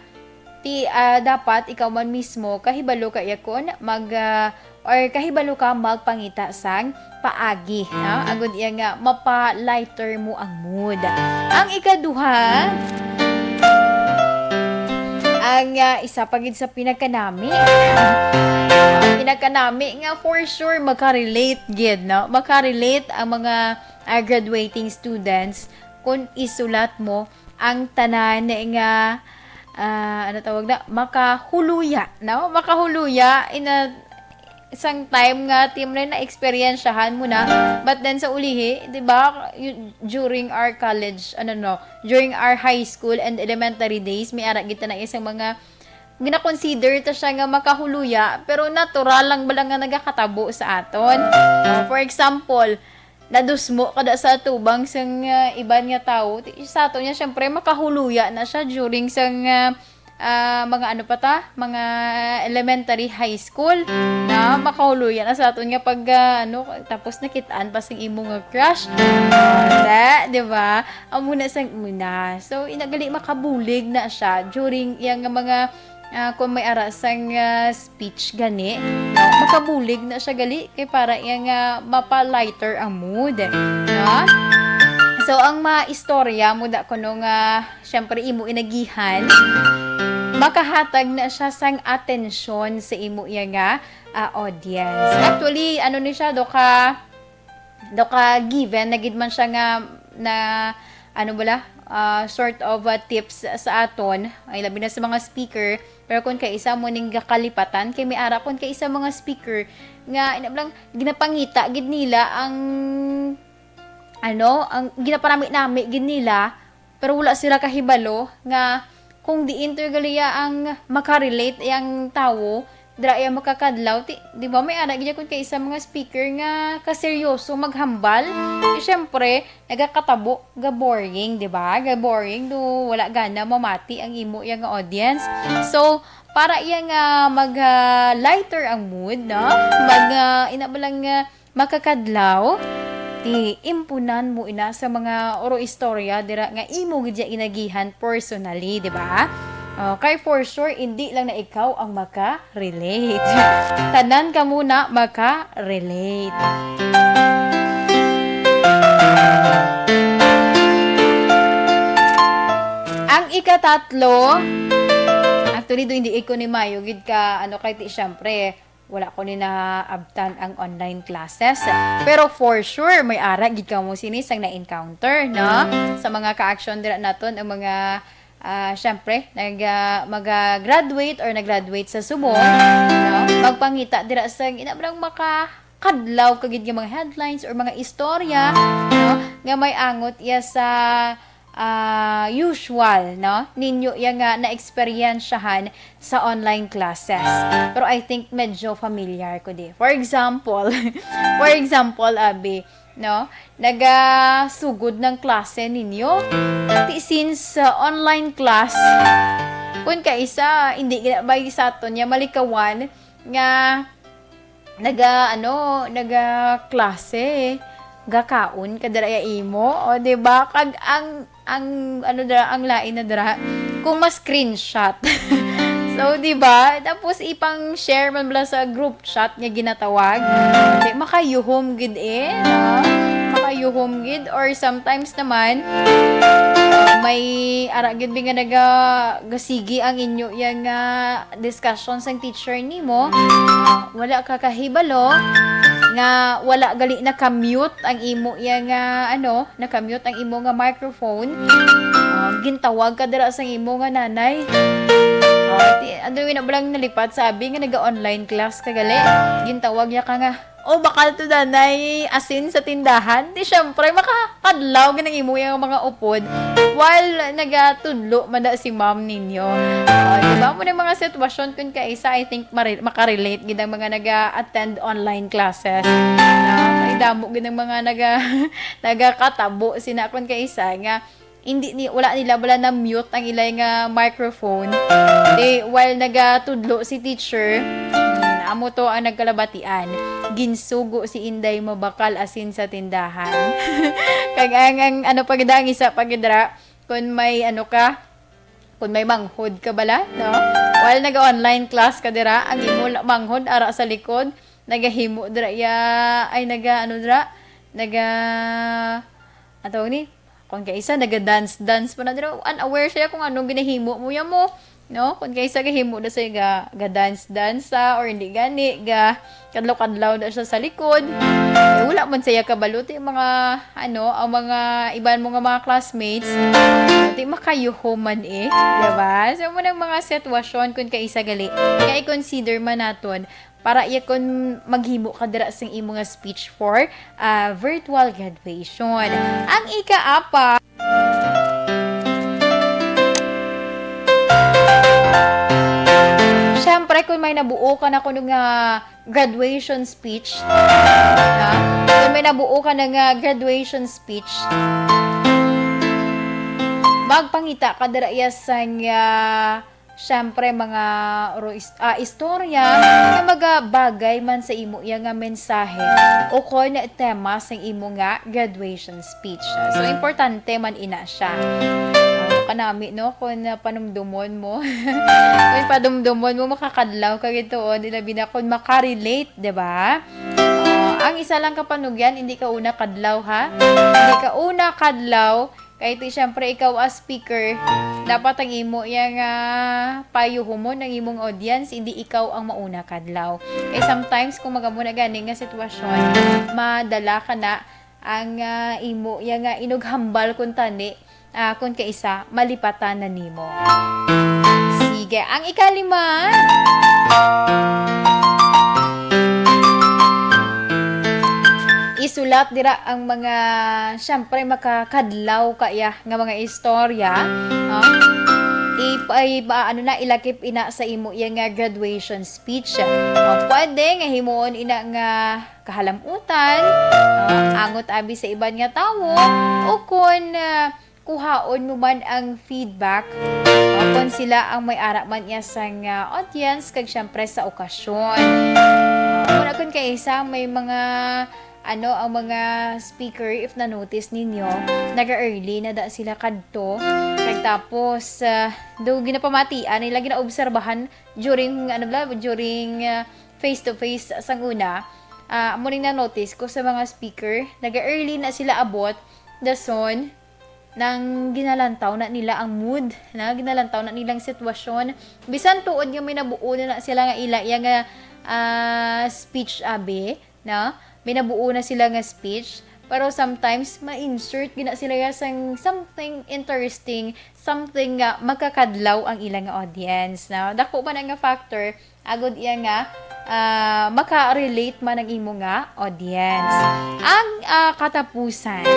Ti, ah, dapat ikaw man mismo, kahibalo ka iya kon mag, ah, or kahibalo ka magpangita sang paagi, no? Agud iya nga mapa-lighter mo ang mood. Ang ikaduha, ang, ah, isa pa gid sa pinagkanami. Ang pinagkanami nga for sure makarelate gid, no? Makarelate ang mga, ah, graduating students kung isulat mo ang tanan nga, ah, ano tawag na, makahuluya, no? Makahuluya in a, sang time nga ti mo na na-eksperyensyahan mo na. But then sa ulihi, di ba, y-, during our college, ano no, during our high school and elementary days, may ara kita na isang mga gina-consider ta siya nga makahuluya, pero natural lang bala nga nagakatabo sa aton. Uh, for example, nadusmo kada sa atubang sang, ah, iban nga tawo. Ti-, sa ato niya, syempre, makahuluya na siya during sang, ah, ah, mga ano pa ta, mga elementary, high school, na makahuluya na sa aton nga pag, ah, ano, tapos nakitaan pa sing imo nga crush. Ah, di, di ba? Amo na sang una. So, inagali makabulig na siya during yang mga, ah, kung may ara sang, ah, speech gani, no? Makabulig na siya gali kay para iya nga mapa-lighter ang mood, no? So, ang mga istorya mo da kuno nga, syempre, imo inagihan, makahatag na siya sang atensyon sa imo iya nga, ah, audience. Actually, ano ni siya, do ka, do ka given na gid man siya nga, na, ano bala, ah, sort of, ah, tips sa aton, ay labi na sa mga speaker, pero kung kaisa mo ning kalipatan, kay may ara kung kaisa mga speaker nga, ina lang, ginapangita gid nila ang, ano, ang ginapanami-nami gid nila, pero wala sila kahibalo nga kung diin to galiya ang makarelate yang tawo, dira iya makakadlaw, ti, di ba, may ara gid kung kaisa mga speaker nga kaseryoso maghambal. Ti, syempre, nagakatabo ga boring, di ba? Ga boring do wala gana mamati ang imo yang audience. So, para iya nga mag, ah, lighter ang mood, no? Mag, ah, ina ba lang nga makakadlaw, ti impunan mo ina sa mga oro istorya dira nga imo gid iya inagihan personally, di ba? Okay, for sure, hindi lang na ikaw ang maka-relate. Tanan ka muna maka-relate. Ang ikatatlo, actually, do hindi ko ni mayo gid ka, ano, kay ti, syempre, wala ko ni naabtan ang online classes. Pero for sure, may ara gid kamo sini sang na-encounter, no? Sa mga ka-action dira naton, ang mga, ah, syempre, nag, ah, mag-graduate or nag-graduate sa subong, no? Magpangita dira sang ina lang makakadlaw ka gid nga mga headlines or mga istorya, no? Nga may angot iya sa ah, usual, no, ninyo iya nga naeksperyensyahan sa online classes. Pero I think medyo familiar ko di. For example, for example, abi, no, nagasugod ng klase ninyo. Ti-, since, ah, online class, kung kaisa, hindi gina-, bay sa aton niya malikawan nga naga, ano, naga klase, gakaon ka dira ya imo, o, di ba? Kag ang, ang, ano dira, ang lain na dira, kung ma-screenshot. So, di ba? Tapos ipang-share man bala sa group chat nga ginatawag. Di, makayuhom gid eh, no? Makayuhom. yuhom gid, or sometimes naman may ara gid bi nga naga gasigi ang inyo yang nga discussion sang teacher nimo, wala ka kahibalo nga wala gali naka-mute ang imo yang nga ano, naka-mute ang imo nga microphone. Ah, gintawag ka dira sa imo nga nanay. Ah, ti-, ano yun na balang nalipat sa abi nga naga-online class ka gali? Gintawag niya ka nga, "Oh, bakal to, danay, asin sa tindahan." Di syempre, makakadlaw gid ang imo yung mga upod while nagatudlo man da si ma'am ninyo. Ah, di ba? Mo na mga sitwasyon kun kaisa, I think mari-, makarelate gid ang mga naga-attend online classes. Na, may damo gid ang mga naga-, nagakatabo sina kun kaisa nga hindi ni, wala nila bala na mute ang ilay nga microphone. Di, while nagatudlo si teacher, hmm, amo to ang nagkalabatian. Ginsugo si Inday mo bakal asin sa tindahan. Kag ang, ang ano pa gid, ang isa pa gid ra, kung may ano ka, kung may manghod ka bala, no? While naga-online class ka dira, ang imo la-, manghod ara sa likod, nagahimo dira ya, ay, naga, ano dira, naga, ang tawag ni? Kung kaisa, naga-dance-dance pa na dira. Unaware siya kung anong ginahimo mo ya mo, no? Kung kaisa, gahimo na siya ga, ga-dance-dance sa, or hindi gani, ga, kadlaw-kadlaw na siya sa likod. Eh, wala man siya kabalo, ti mga, ano, ang mga iban mo nga mga classmates, ti makayuho man eh, di ba? So, mo nang mga sitwasyon kung kaisa gali, kaya i-consider man naton para iya kon maghimo ka dira sing imo nga speech for, ah, virtual graduation. Ang ika-apa, syempre, kung may nabuo ka na kuno nga graduation speech, ha? Kung may nabuo ka na nga graduation speech, magpangita ka dira iya sang, ah, syempre, mga ro-, is-, ah, istorya nga magabagay man sa imo iya nga mensahe o kon tema sa imo nga graduation speech. So, importante man ina siya. Ano kanami, no? Kung, ah, panumdumon mo, kung padumdumon mo, makakadlaw ka gid tuod, ilabi na kung makarelate, di ba? Oh, ang isa lang kapanugyan, hindi ka una kadlaw, ha? Hindi ka una kadlaw, kay ti, syempre, ikaw as speaker, dapat ang imo yang, ah, payuhumon ang imong audience, hindi ikaw ang mauna kadlaw. Kay sometimes, kung magamo na gani nga sitwasyon, madala ka na ang, ah, imo yang, ah, inughambal kun tani, ah, kun kaisa, malipatan na nimo. Sige, ang ikalima. Isulat dira ang mga, syempre, makakadlaw kaya nga mga istorya, no? Ipa-, ipa-, ano na, ilakip ina sa imo iya nga graduation speech. O, pwede nga himuon ina nga kahalamutan, no? Angot abi sa iban nga tawo, o kon, ah, kuhaon mo man ang feedback, o kon sila ang may ara man iya sang, ah, audience, kag syempre sa okasyon. Kung, kung kaisa, may mga, ano, ang mga speaker, if na-notice ninyo, naga-early na da sila kadto. Kag tapos, ah, do ginapamatian nila, ginaobserbahan during, ano bala, during, ah, face-to-face sang una. Ah, amo ning na-notice ko sa mga speaker, naga-early na sila abot, dason, nang ginalantaw na nila ang mood, na ginalantaw na nilang sitwasyon. Bisan tuod nga may nabuo na, na sila nga ila iya nga, ah, speech, abi, na may nabuo na sila nga speech, pero sometimes ma-insert gina sila ya sang something interesting, something nga makakadlaw ang ila nga audience, na dako man ang nga factor agud iya nga, ah, maka-relate man ang imo nga audience. Ang, ah, katapusan,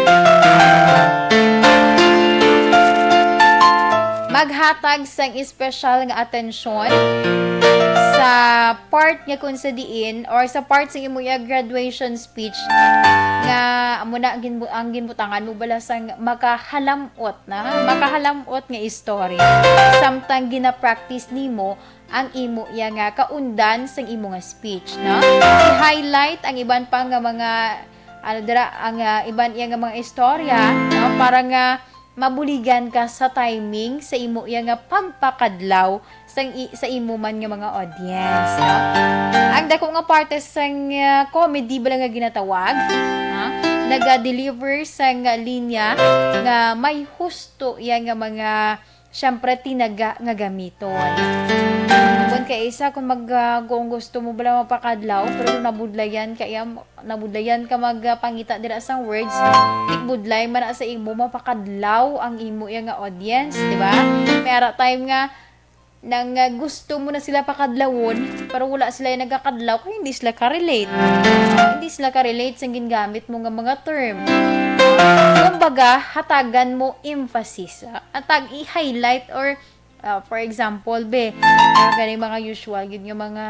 maghatag sang espesyal nga atensyon sa part nga kung sa diin or sa part sa imo iya graduation speech nga amo na ang ginbu-, ang ginbutangan mo bala sang makahalam-ot na, makahalam-ot nga istorya. Samtang gina-practice nimo ang imo iya nga kaundan sang imo nga speech, no? I-highlight ang iban pa nga mga, ano dira, ang, ah, iban iya nga mga istorya, no? Para nga mabuligan ka sa timing sa imo iya nga pagpakadlaw sang i-, sa imo man nga mga audience, no? Ang dako nga parte sang, ah, comedy bala nga ginatawag, ha? naga-deliver sang linya nga may husto iya nga mga, siyempre, tinaga nga gamiton. Kung kay isa, kung mag-, ah, kung gusto mo bala mapakadlaw, pero nabudlayan ka iya, nabudlayan ka magpangita dira sang words, ti budlay man na sa imo, mapakadlaw ang imo iya nga audience, di ba? May ara time nga nang, ah, gusto mo na sila pakadlawon, pero wala sila yung nagakadlaw, kaya hindi sila ka-relate. Hindi sila ka-relate sa gingamit mo nga mga term. Kumbaga, hatagan mo emphasis. Ah, hatag i-highlight or, ah, for example, be, ah, gani mga usual gid nga mga,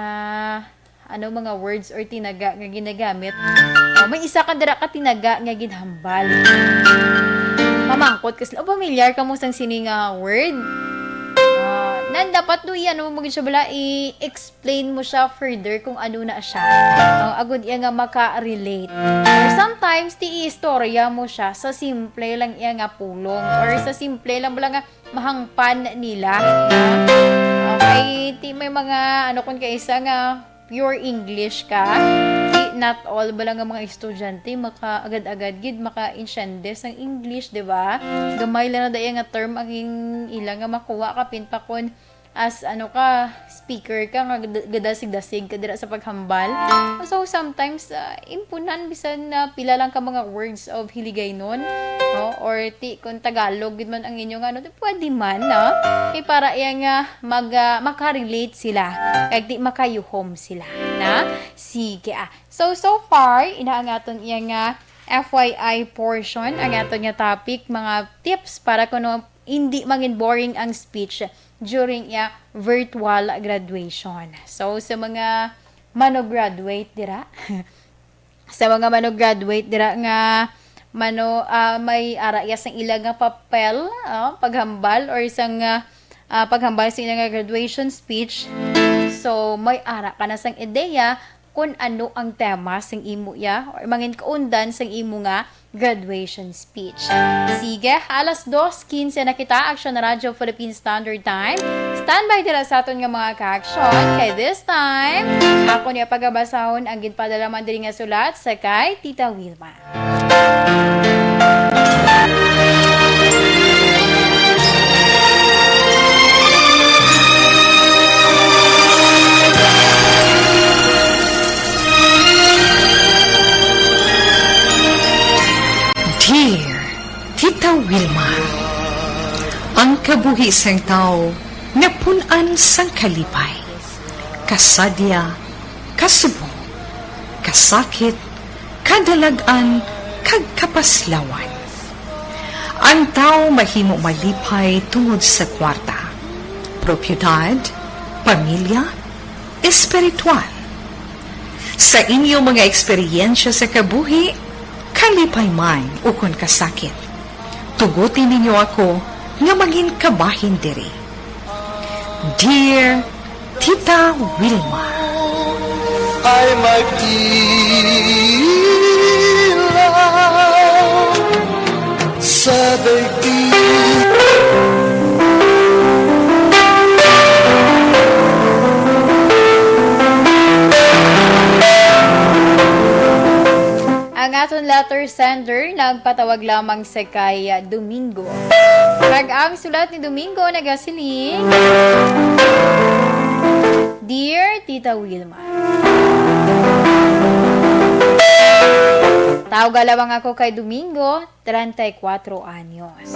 ano, mga words or tinaga nga ginagamit. Ah, may isa ka dira ka tinaga nga ginhambal. Mamangkot ka sila, "O, pamilyar ka mo sang sini nga word?" Ah, nan dapat do i-ano mo gid siya bala, i-explain mo siya further kung ano na siya. Ah, agud iya nga maka-relate. Or sometimes, ti istorya mo siya sa simple lang iya nga pulong or sa simple lang bala nga mahangpan nila. Okay, ti may mga, ano, kung kaisa nga pure English ka, ti not all bala nga mga estudyante maka-agad-agad gid maka-insyende sang English, di ba? Gamay lang na daya nga term ang ila nga makuha, kapin pa kon as, ano ka, speaker ka nga gad-, gadasig-dasig ka dira sa paghambal. So, sometimes, ah, impunan bisan na pila lang ka mga words of Hiligaynon, no? Or ti, kung Tagalog gid man ang inyo nga, ano, pwede man, no? Kay para iya nga mag, ah, makarelate sila, kag di makayuhom sila, na? Sige, ah. So, so far, ina ang aton iya nga F Y I portion, ang aton nga topic, mga tips para kuno hindi mangin boring ang speech during iya virtual graduation. So, sa mga mano-graduate dira, sa mga mano-graduate dira nga mano, ah, may ara iya sang ila nga papel, ah, paghambal or sang, ah, ah, paghambal sa ila nga graduation speech. So, may ara ka na sang ideya kung ano ang tema sang imo iya or mangin kaundan sang imo nga graduation speech. Sige, alas dos quince na kita, Action Radio Philippine Standard Time. Standby dira sa aton nga mga ka-action. Kay this time, ako niya pagabasahon ang ginpadala man diri nga sulat sa kay Tita Wilma. Dear Tita Wilma, ang kabuhi sang tawo napun-an sang kalipay, kasadya, kasubong, kasakit, kadalag-an, kag kapaslawan. Ang tawo mahimo malipay tungod sa kwarta, propiedad, pamilya, espiritual. Sa inyo mga eksperyensya sa kabuhi, kalipay man ukon kasakit, tuguti ninyo ako nga mangin kabahin diri. Dear Tita Wilma. Ay magtilaw sa daigdig. Ang aton letter sender nagpatawag lamang sa kay Domingo. Kag ang sulat ni Domingo nagasiling, Dear Tita Wilma, tawga lamang ako kay Domingo, treinta y cuatro anyos.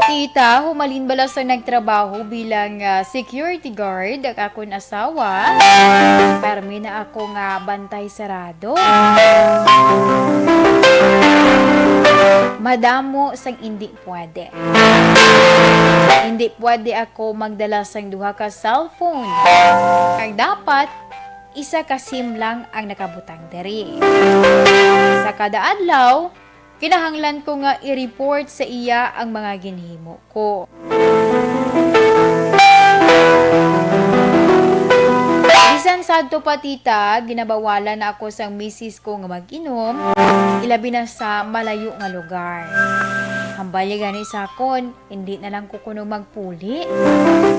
Tita, humalin bala sa nagtrabaho bilang, ah, security guard ang akon asawa. Permi na ako nga bantay sarado. Madamo sang indi pwede. Indi pwede ako magdala sang duha ka cellphone. Kag dapat isa ka SIM lang ang nakabutang diri. Sa kada adlaw, kinahanglan ko nga i-report sa iya ang mga ginhimo ko. Bisan sadto pa, tita, ginabawalan na ako sang misis ko nga mag-inom, ilabi na sa malayo nga lugar. Hambal niya gani sa akon, hindi na lang ko kuno magpuli.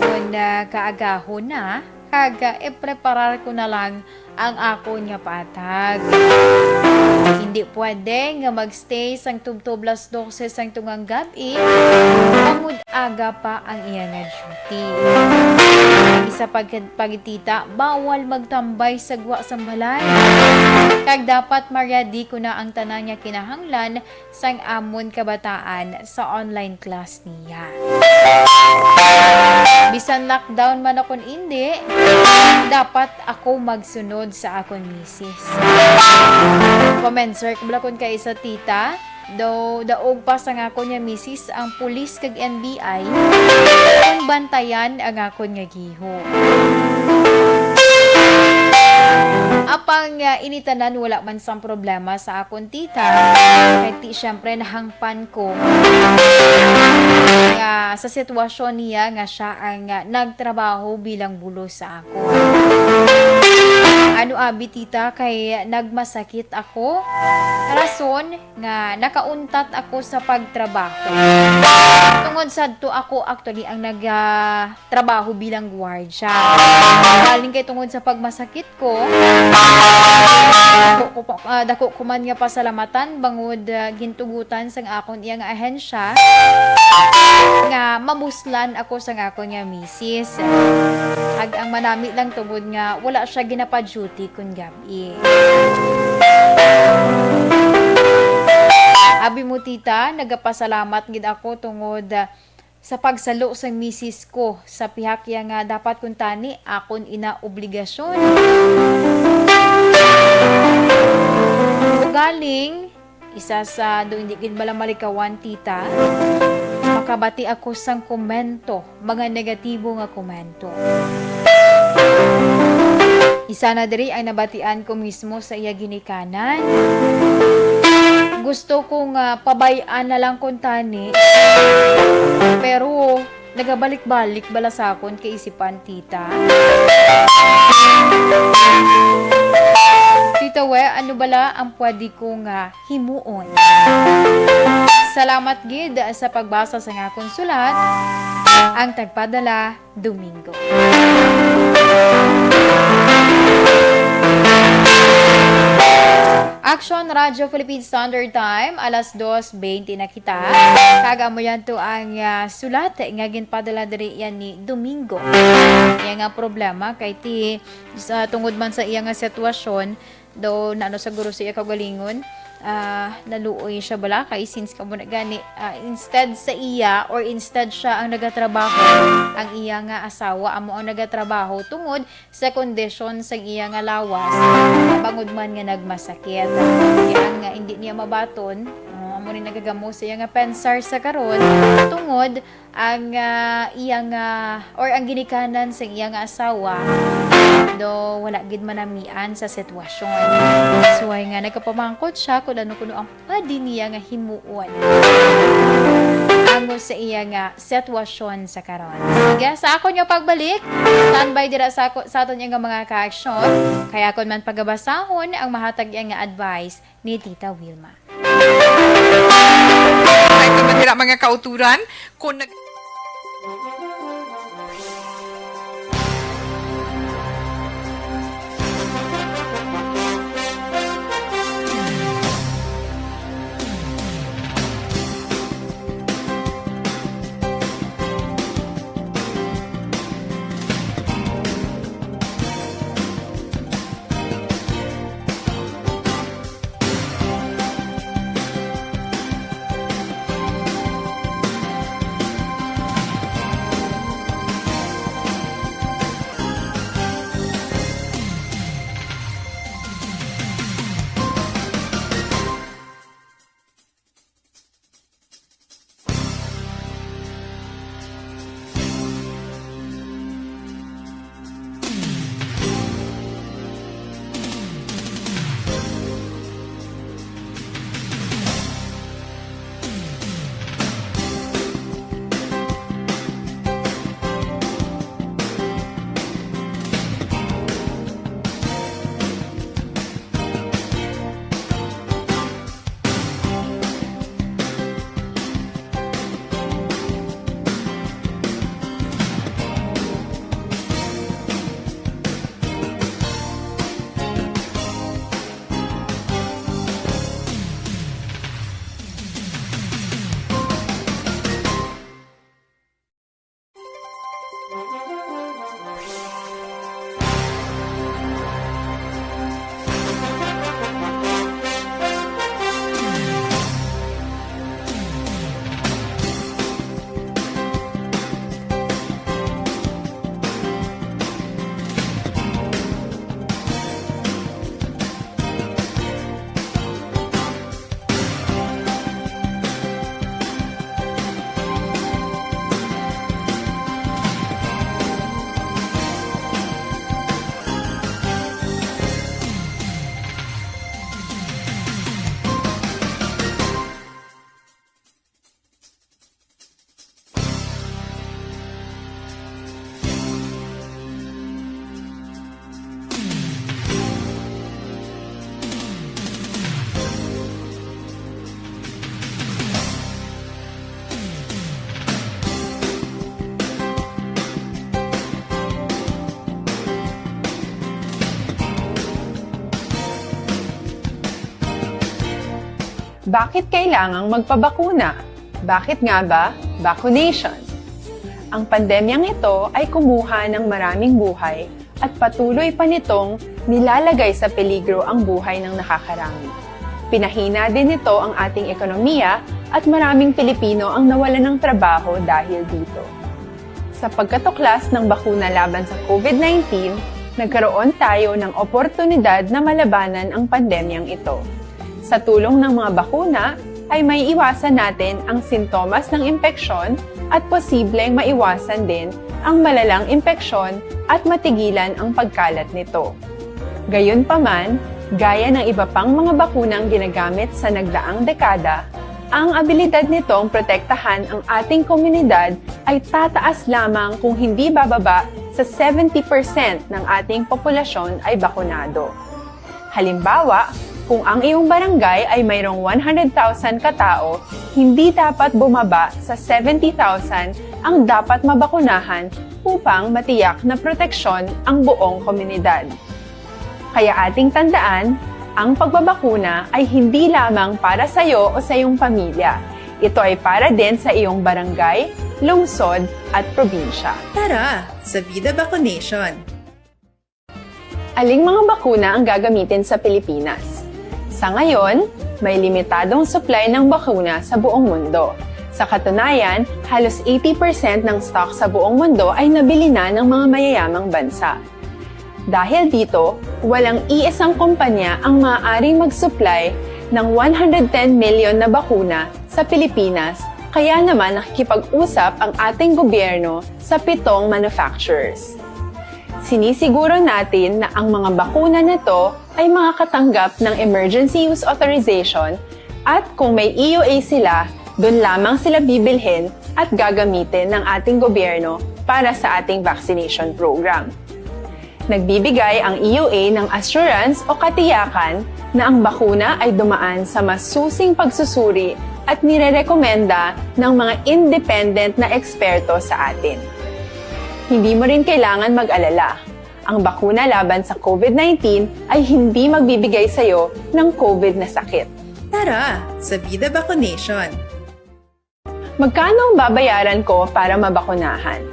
Kon, ah, kaagahon na, kag, ah, ipreparar ko na lang ang akon nga paatag. Hindi pwede nga magstay sang tubtob las dose sang tungang gab-i, bangod aga pa ang iya nga duty. Ang isa pa gid, tita, bawal magtambay sa gwa sang balay. Kag dapat ma-ready ko na ang tanan nga kinahanglan sang amon kabataan sa online class niya. Bisan lockdown man o kon indi, dapat ako magsunod sa akon misis. Pa-mentor ko bala kon kaisa, tita, daw daog pa sang akon nga misis ang pulis kag N B I kung bantayan ang akon nga giho. Apang, ah, ini tanan wala man sang problema sa akon tita, kay ti, siyempre, nahangpan ko nga sa sitwasyon niya nga siya ang, ah, nagtrabaho bilang bulos sa akon. Ano abi, tita, kay nagmasakit ako. Rason nga nakauntat ako sa pagtrabaho. Tungod sadto ako actually ang nag, ah, trabaho bilang gwardya. Galing kay tungod sa pagmasakit ko, dako ko pa, ah, dako ko man nga pasalamatan bangod, ah, gintugutan sang akon iya nga ahensya nga mabuslan ako sang akon nga misis. Ag ang manami lang tungod nga wala siya ginapa-duty kun gab-i. Abi mo, tita, nagapasalamat gid ako tungod, ah, sa pagsalo sang misis ko sa pihak iya nga dapat kuntani akon ina obligasyon. Ugaling, isa sa do hindi gid bala malikawan, tita, makabati ako sang komento, mga negatibo nga komento. Isa na diri ang nabatian ko mismo sa iya ginikanan. Gusto ko nga pabay-an na lang kuntani, pero nagabalik-balik bala sa akon kaisipan, tita. Tita We, ano bala ang pwede ko nga himuon? Salamat gid sa pagbasa sa akon sulat. Ang tagpadala, Domingo. Action Radio Philippine Standard Time, alas dos twenty na kita. Kag amo yan to ang, ah, sulat nga ginpadala diri yan ni Domingo. Iya nga problema kay ti, sa tungod man sa iya nga sitwasyon, daw naano siguro sa iya kaugalingon, ah, naluoy siya bala kay since kamo na gani, ah, instead sa iya or instead siya ang nagatrabaho, ang iya nga asawa amo ang nagatrabaho tungod sa kondisyon sang iya nga lawas, bangod man nga nagmasakit. Kaya nga hindi niya mabaton, ah, amo ni nagagamo sa iya nga pensar sa karon tungod ang, ah, iya nga, or ang ginikanan sang iya nga asawa, do wala gid manamian sa sitwasyon. Suway nga nagapamangkot siya kung ano kuno ang pwede niya nga himuon ango sa iya nga sitwasyon sa karon. Sige, sa akon nga pagbalik, standby dira sa ako, sa aton nga mga ka-aksyon. Kaya akon man pagabasahon ang mahatag iya nga advice ni Tita Wilma. Ay, naman nila, mga kauturan, kung nag- Bakit kailangang magpabakuna? Bakit nga ba vaccination? Ang pandemyang ito ay kumuha ng maraming buhay at patuloy pa nitong nilalagay sa peligro ang buhay ng nakakarami. Pinahina din nito ang ating ekonomiya at maraming Pilipino ang nawalan ng trabaho dahil dito. Sa pagkatuklas ng bakuna laban sa COVID nineteen, nagkaroon tayo ng oportunidad na malabanan ang pandemyang ito. Sa tulong ng mga bakuna, ay maiiwasan natin ang sintomas ng impeksyon at posibleng maiwasan din ang malalang impeksyon at matigilan ang pagkalat nito. Gayunpaman, gaya ng iba pang mga bakunang ginagamit sa nagdaang dekada, ang abilidad nitong protektahan ang ating komunidad ay tataas lamang kung hindi bababa sa seventy percent ng ating populasyon ay bakunado. Halimbawa, kung ang iyong barangay ay mayroong one hundred thousand ka tao, hindi dapat bumaba sa seventy thousand ang dapat mabakunahan upang matiyak na proteksyon ang buong komunidad. Kaya ating tandaan, ang pagbabakuna ay hindi lamang para sa iyo o sa iyong pamilya. Ito ay para din sa iyong barangay, lungsod, at probinsya. Tara, sa Vida Vaccination! Aling mga bakuna ang gagamitin sa Pilipinas? Sa ngayon, may limitadong supply ng bakuna sa buong mundo. Sa katunayan, halos eighty percent ng stock sa buong mundo ay nabili na ng mga mayayamang bansa. Dahil dito, walang iisang kumpanya ang maaaring mag-supply ng one hundred ten million na bakuna sa Pilipinas, kaya naman nakikipag-usap ang ating gobyerno sa pitong manufacturers. Sinisiguro natin na ang mga bakuna na to ay makakatanggap ng emergency use authorization at kung may E U A sila, doon lamang sila bibilhin at gagamitin ng ating gobyerno para sa ating vaccination program. Nagbibigay ang E U A ng assurance o katiyakan na ang bakuna ay dumaan sa masusing pagsusuri at nirerekomenda ng mga independent na eksperto sa atin. Hindi mo rin kailangan mag-alala. Ang bakuna laban sa COVID nineteen ay hindi magbibigay sa iyo ng COVID na sakit. Tara, sa Vida Vaccination! Magkano ang babayaran ko para mabakunahan?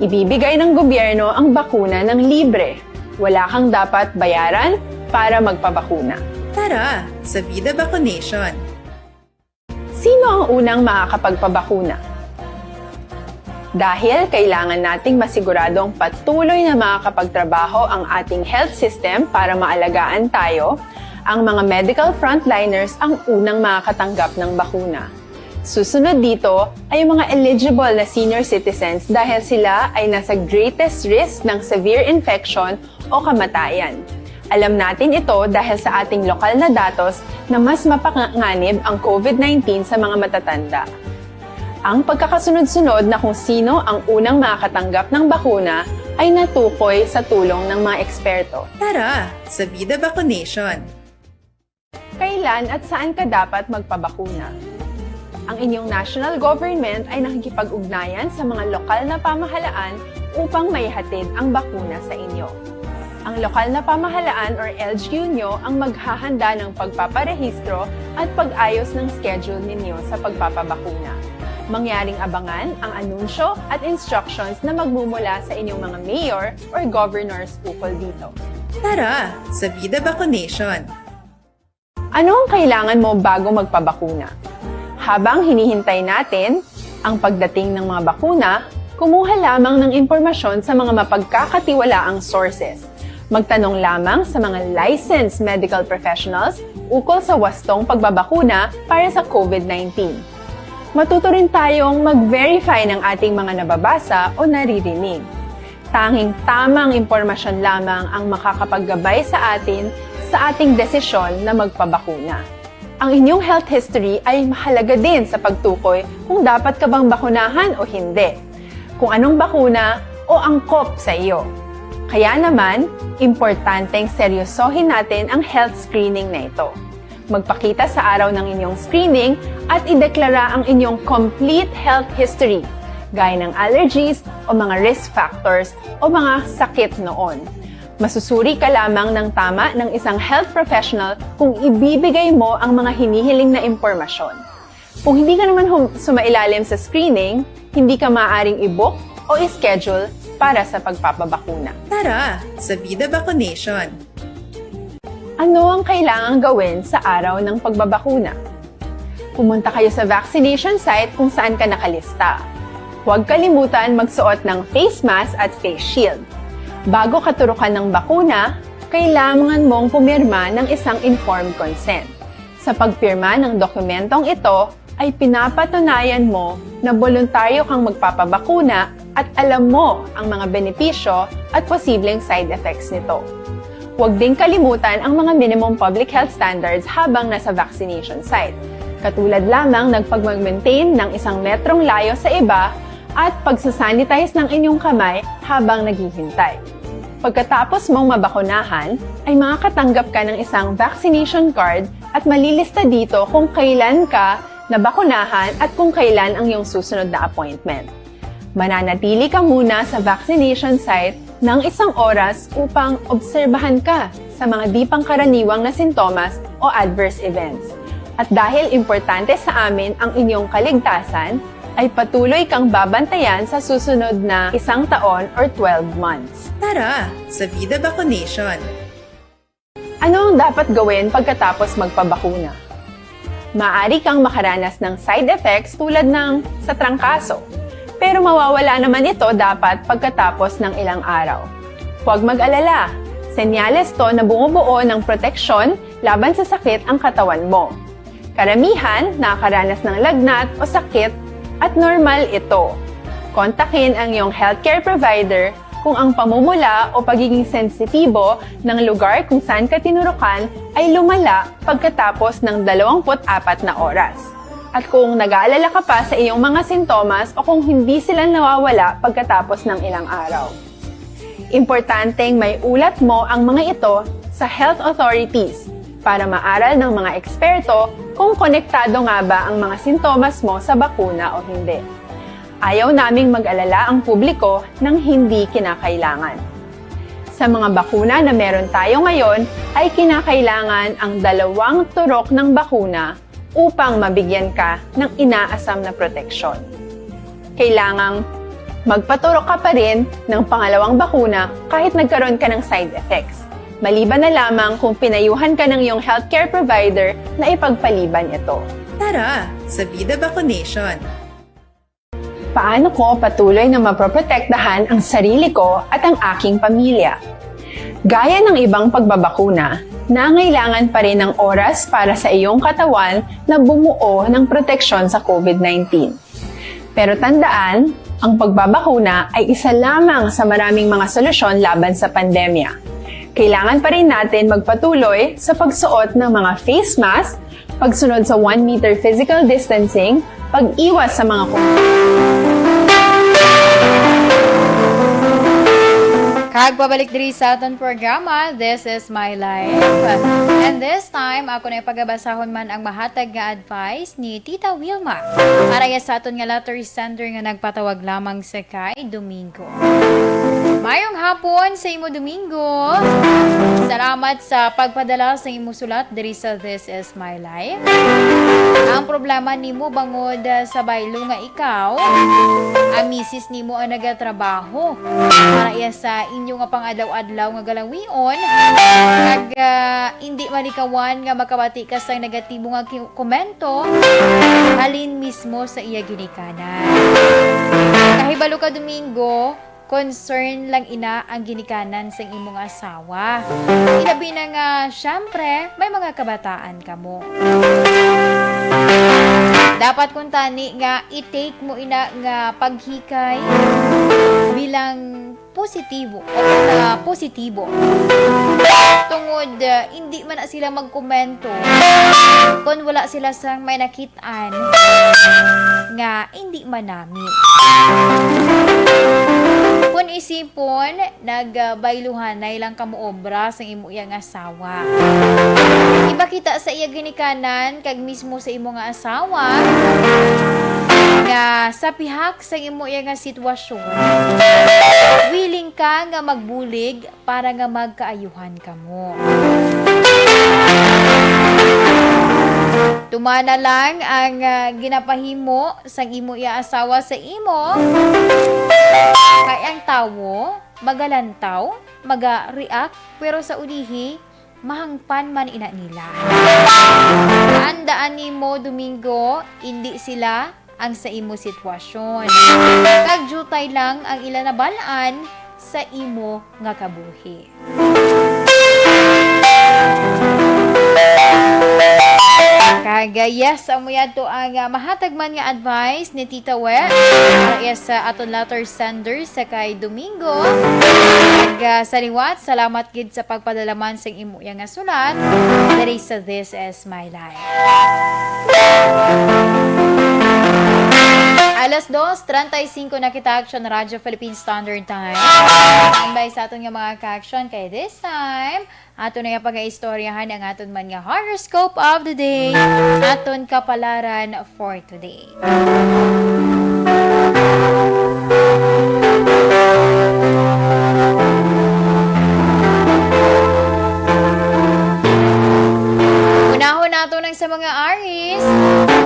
Ibibigay ng gobyerno ang bakuna ng libre. Wala kang dapat bayaran para magpabakuna. Tara, sa Vida Vaccination! Sino ang unang makakapagpabakuna? Dahil kailangan nating masiguradong patuloy na makakapagtrabaho ang ating health system para maalagaan tayo, ang mga medical frontliners ang unang makakatanggap ng bakuna. Susunod dito ay ang mga eligible na senior citizens dahil sila ay nasa greatest risk ng severe infection o kamatayan. Alam natin ito dahil sa ating lokal na datos na mas mapanganib ang COVID nineteen sa mga matatanda. Ang pagkakasunod-sunod na kung sino ang unang makakatanggap ng bakuna ay natukoy sa tulong ng mga eksperto. Tara, sa Vida Vaccination! Kailan at saan ka dapat magpabakuna? Ang inyong national government ay nakikipag-ugnayan sa mga lokal na pamahalaan upang maihatid ang bakuna sa inyo. Ang lokal na pamahalaan or L G U nyo ang maghahanda ng pagpaparehistro at pag-ayos ng schedule ninyo sa pagpapabakuna. Mangyaring abangan ang anunsyo at instructions na magmumula sa inyong mga mayor or governors ukol dito. Tara, sa Vida Vaccination! Ano ang kailangan mo bago magpabakuna? Habang hinihintay natin ang pagdating ng mga bakuna, kumuha lamang ng impormasyon sa mga mapagkakatiwalaang sources. Magtanong lamang sa mga licensed medical professionals ukol sa wastong pagbabakuna para sa COVID nineteen. Matuto rin tayong mag-verify ng ating mga nababasa o naririnig. Tanging tamang impormasyon lamang ang makakapaggabay sa atin sa ating desisyon na magpabakuna. Ang inyong health history ay mahalaga din sa pagtukoy kung dapat ka bang bakunahan o hindi, kung anong bakuna o angkop sa iyo. Kaya naman, importanteng seryosohin natin ang health screening na ito. Magpakita sa araw ng inyong screening at ideklara ang inyong complete health history, gaya ng allergies o mga risk factors o mga sakit noon. Masusuri ka lamang ng tama ng isang health professional kung ibibigay mo ang mga hinihiling na impormasyon. Kung hindi ka naman hum- sumailalim sa screening, hindi ka maaaring i-book o i-schedule para sa pagpapabakuna. Tara sa Vida Vaccination! Ano ang kailangang gawin sa araw ng pagbabakuna? Pumunta kayo sa vaccination site kung saan ka nakalista. Huwag kalimutan magsuot ng face mask at face shield. Bago katurukan ng bakuna, kailangan mong pumirma ng isang informed consent. Sa pagpirma ng dokumentong ito, ay pinapatunayan mo na boluntaryo kang magpapabakuna at alam mo ang mga benepisyo at posibleng side effects nito. Huwag ding kalimutan ang mga minimum public health standards habang nasa vaccination site, katulad lamang ng pagmag-maintain ng isang metrong layo sa iba at pagsasanitize ng inyong kamay habang naghihintay. Pagkatapos mong mabakunahan, ay makakatanggap ka ng isang vaccination card at malilista dito kung kailan ka nabakunahan at kung kailan ang iyong susunod na appointment. Mananatili ka muna sa vaccination site ng isang oras upang obserbahan ka sa mga di pangkaraniwang na sintomas o adverse events. At dahil importante sa amin ang inyong kaligtasan, ay patuloy kang babantayan sa susunod na isang taon or twelve months. Tara sa Vida Vaccination! Ano ang dapat gawin pagkatapos magpabakuna? Maaari kang makaranas ng side effects tulad ng sa trangkaso, pero mawawala naman ito dapat pagkatapos ng ilang araw. Huwag mag-alala, senyales to na bumubuo ng proteksyon laban sa sakit ang katawan mo. Karamihan nakakaranas ng lagnat o sakit at normal ito. Kontakin ang iyong healthcare provider kung ang pamumula o pagiging sensitibo ng lugar kung saan ka tinurukan ay lumala pagkatapos ng dalawampu't apat na oras. At kung nag-aalala ka pa sa iyong mga sintomas o kung hindi sila nawawala pagkatapos ng ilang araw. Importanteng may ulat mo ang mga ito sa health authorities para maaral ng mga eksperto kung konektado nga ba ang mga sintomas mo sa bakuna o hindi. Ayaw naming mag-alala ang publiko ng hindi kinakailangan. Sa mga bakuna na meron tayo ngayon, ay kinakailangan ang dalawang turok ng bakuna upang mabigyan ka ng inaasam na proteksyon. Kailangang magpaturok ka pa rin ng pangalawang bakuna kahit nagkaroon ka ng side effects, maliban na lamang kung pinayuhan ka ng iyong healthcare provider na ipagpaliban ito. Tara sa Vida Vaccination! Paano ko patuloy na maproprotektahan ang sarili ko at ang aking pamilya? Gaya ng ibang pagbabakuna, nangailangan pa rin ng oras para sa iyong katawan na bumuo ng proteksyon sa COVID nineteen. Pero tandaan, ang pagbabakuna ay isa lamang sa maraming mga solusyon laban sa pandemya. Kailangan pa rin natin magpatuloy sa pagsuot ng mga face mask, pagsunod sa one meter physical distancing, pag-iwas sa mga kum- Kag pabalik diri sa aton programa, This is My Life. And this time, ako na pagabasahon man ang mahatag nga advice ni Tita Wilma. Para ya sa aton nga lottery sender nga nagpatawag lamang sa kay Domingo. Mayong hapon sa imo, Domingo. Salamat sa pagpadala sa imo sulat diri sa This is My Life. Ang problema nimo bangod, ah, sa baylo nga ikaw, ang misis nimo ang nagatrabaho para iya sa inyo nga pang-adlaw-adlaw nga galawion, kag, ah, indi malikawan nga makabati ka sang negatibo nga ki-, komento halin mismo sa iya ginikanan. Kahibalo ka, Domingo, concern lang ina ang ginikanan sang imo nga asawa. Ilabi na nga, syempre, may mga kabataan kamo. Dapat kuntani nga i-take mo ina nga paghikay bilang positibo o na positibo. Tungod, uh, hindi man na sila magkomento kung wala sila sang may nakit-an nga hindi manami. Kung isipon, nagbayluhanay lang kamo obra sang imo iya nga asawa. Ipakita sa iya ginikanan kag mismo sa imo nga asawa nga sa pihak sa imo iya nga sitwasyon, willing ka nga magbulig para nga magkaayuhan kamo. Tumana lang ang, ah, ginapahimo sang imo iya asawa sa imo, kay ang tawo magalantaw, maga-react, pero sa ulihi, mahangpan man ina nila. Tandaan nimo, Domingo, indi sila ang sa imo sitwasyon. Kag diutay lang ang ila nabal-an sa imo nga kabuhi. Kag, ah, yes, amo yadto ang, ah, mahatag man nga advice ni Tita We para iya sa aton letter sender sa kay Domingo. Kag, ah, sa liwat, salamat gid sa pagpadala man sang imo iya nga sulat diri sa This Is My Life. Alas dos treinta y cinco na kita, Action Radyo Philippine Standard Time. Standby sa aton nga mga ka-action kay this time, ato na yung pag-istoryahan ang aton man nga horoscope of the day, aton kapalaran for today. Unahon nato nang sa mga Aries,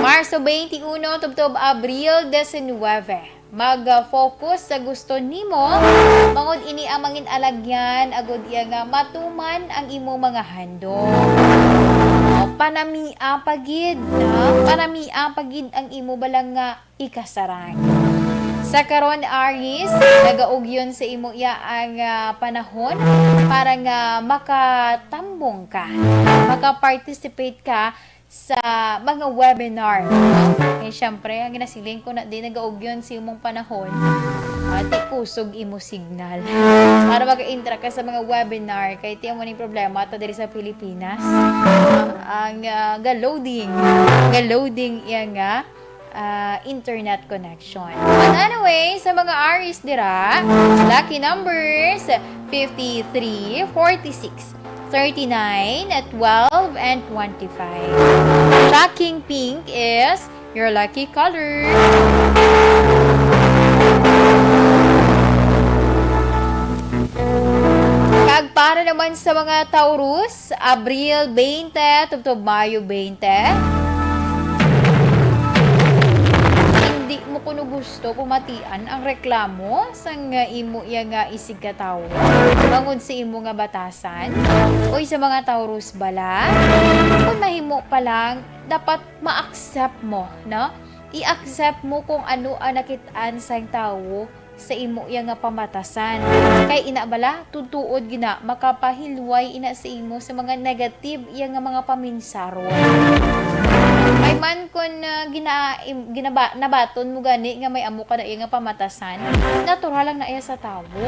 Marso twenty-one tubtob Abril diecinuebe. Mag-focus sa gusto nimo, bangod ini ang mangin alagyan agud iya nga matuman ang imo mga handom. O, panamia pa gid, na? Panamia pa gid ang imo bala nga ikasarang. Sa karon, Aries, nagaugyon sa imo iya ang, ah, panahon para nga makatambong ka, maka-participate ka sa mga webinar, no? Eh, syempre, ang ginasiling ko na di nagaugyon sa imong panahon, ah, di kusog imo signal. Para maka-interact ka sa mga webinar, kay tiyan mo ning problema ta diri sa Pilipinas. Ang, ah, ga-loading, ga-loading iya nga, ah, internet connection. But anyway, sa mga Aries dira, lucky numbers, fifty-three, forty-six, thirty-nine, twelve, and twenty-five. Shocking pink is your lucky color. Kag para naman sa mga Taurus, Abril twenty tubtob Mayo twenty. Hindi mo kuno gusto pumatian ang reklamo sang imo iya nga isigkatawo bangod sa imo nga batasan? Uy, sa mga Taurus bala, kung mahimo pa lang, dapat ma-accept mo, no? I-accept mo kung ano ang nakit-an sang tawo sa imo iya nga pamatasan. Kay ina bala, tutuod gina, makapahilway ina sa imo sa mga negative iya nga mga paminsaron. Ay man kun, ah, gina-, im-, ginaba-, nabaton mo gani nga may amo ka na iya nga pamatasan, natural lang na iya sa tawo.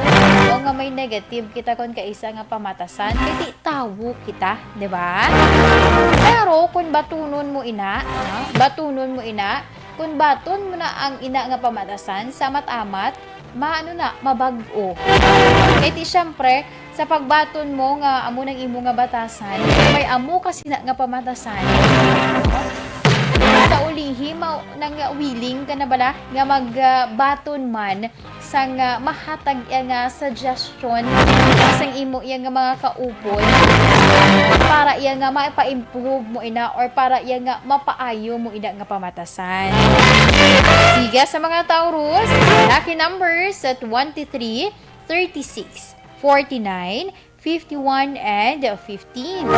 O nga may negative kita kon kaisa nga pamatasan, kay di tawo kita, di ba? Pero kun batunon mo ina, no? Batunon mo ina, kun baton mo na ang ina nga pamatasan, sa amat-amat, maano na, mabag-o. Kay ti, siyempre, sa pagbaton mo nga amo nang imo nga batasan, may amo ka sina nga pamatasan. Sa ulihi, mao na nga willing ka na bala nga magbaton man sang, ah, mahatag iya nga suggestion sang imo iya nga mga kaupod para iya nga mapa-improve mo ina or para iya nga mapaayo mo ina nga pamatasan. Sige, sa mga Taurus, lucky numbers sa twenty-three, thirty-six, forty-nine, fifty-one, and fifteen.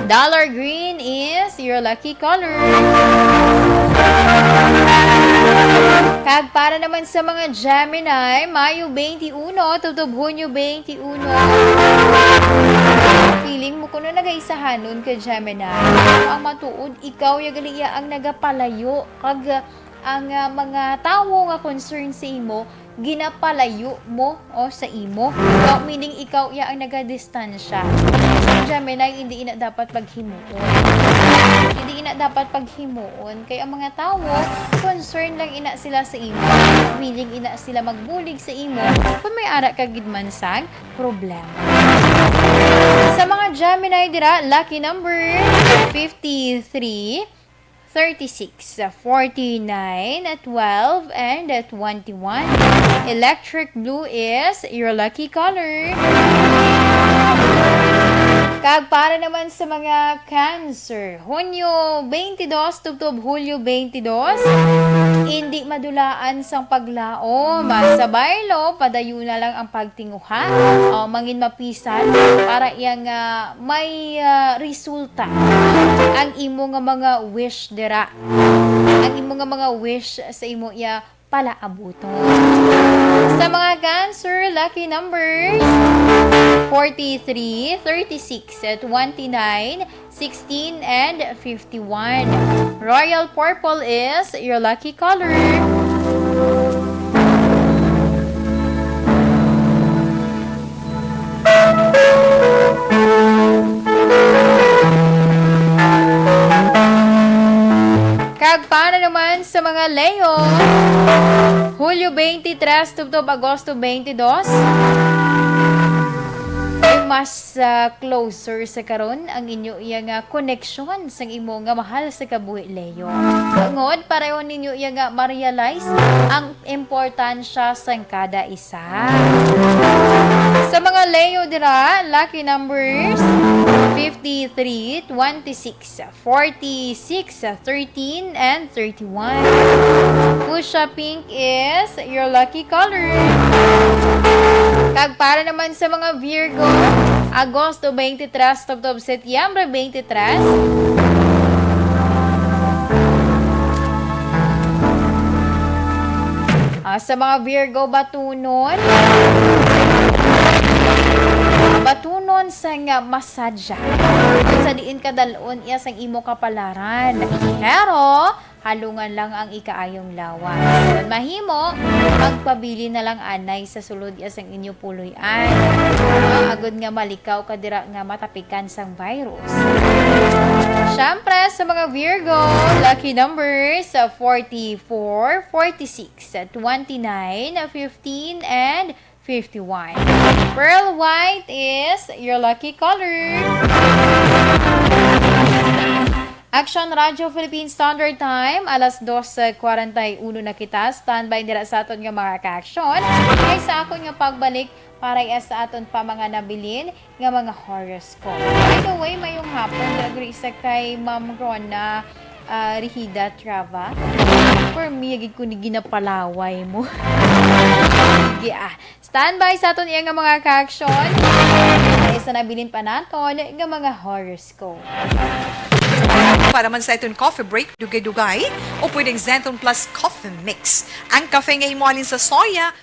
Dollar green is your lucky color. Kag para naman sa mga Gemini, Mayo twenty-one tubtob Hunyo twenty-one. Feeling mo kuno nagaisahanon ka, Gemini. Ang matuod, ikaw ya gali iya ang nagapalayo, kag ang, ah, mga tawo nga concern sa imo, ginapalayo mo o sa imo. So, meaning, ikaw iya ang nagadistansya. Ang Gemini, hindi ina dapat paghimuon. Hindi ina dapat paghimuon. Kay ang mga tawo, concern lang ina sila sa imo. Willing ina sila magbulig sa imo kung may ara ka gid man sang problema. Sa mga Gemini dira, lucky number fifty-three, thirty-six, forty-nine, twelve, and twenty-one. Electric blue is your lucky color. Kag para naman sa mga Cancer, Hunyo twenty-two tubtob Hulyo twenty-two, hindi madulaan sang paglaom. Sa baylo, padayon na lang ang pagtinguha o mangin mapisan para iya nga may, ah, resulta ang imo nga mga wish dira. Ang imo nga mga wish sa imo iya palaabuton. Sa mga Cancer, lucky numbers forty-three, thirty-six, twenty-nine, sixteen, and fifty-one. Royal purple is your lucky color. Kag para naman sa mga Leo, Hulyo twenty-three tubtob Agosto twenty-two, ay mas, ah, closer sa karon ang inyo iya nga koneksyon sang imo nga mahal sa kabuhi, Leo. Tungod pareho ninyo iya nga ma-realize ang importansya sang kada isa. Sa mga Leo dira, lucky numbers fifty-three, twenty-six, forty-six, thirteen, and thirty-one. Fuchsia pink is your lucky color. Kag para naman sa mga Virgo, Agosto twenty-three tubtob Setyembre twenty-three. Ah, sa mga Virgo, batunon. Batunon sang masadya. Sa diin kadalon iya sang imo kapalaran. Pero, halungan lang ang ikaayong lawas. Kon mahimo, magpabilin na lang anay sa sulod iya sang inyo puloy-an. Ah, agod nga malikaw ka dira nga matapikan sang virus. Siyempre, sa mga Virgo, lucky numbers, ah, forty-four, forty-six, twenty-nine, fifteen, and fifty-one. Pearl white is your lucky color. Action Radio Philippine Standard Time, alas dos kwarenta y uno na kita. Standby dira sa aton nga mga ka-action. Kay sa akon nga pagbalik, para iya sa aton pa mga nabilin nga mga horoscope. By the way, mayong hapon, dagri sa kay Ma'am Rona, ah, Rihida Trava. For me, agid ko ni ginapalaway mo. Sige, ah. Standby sa aton iya nga mga ka-action. Ay, sa nabilin pa naton nga mga horoscope. Para man sa iton coffee break, dugay-dugay, o pwedeng Zenton Plus Coffee Mix. Ang kafe nga himuhalin sa soya,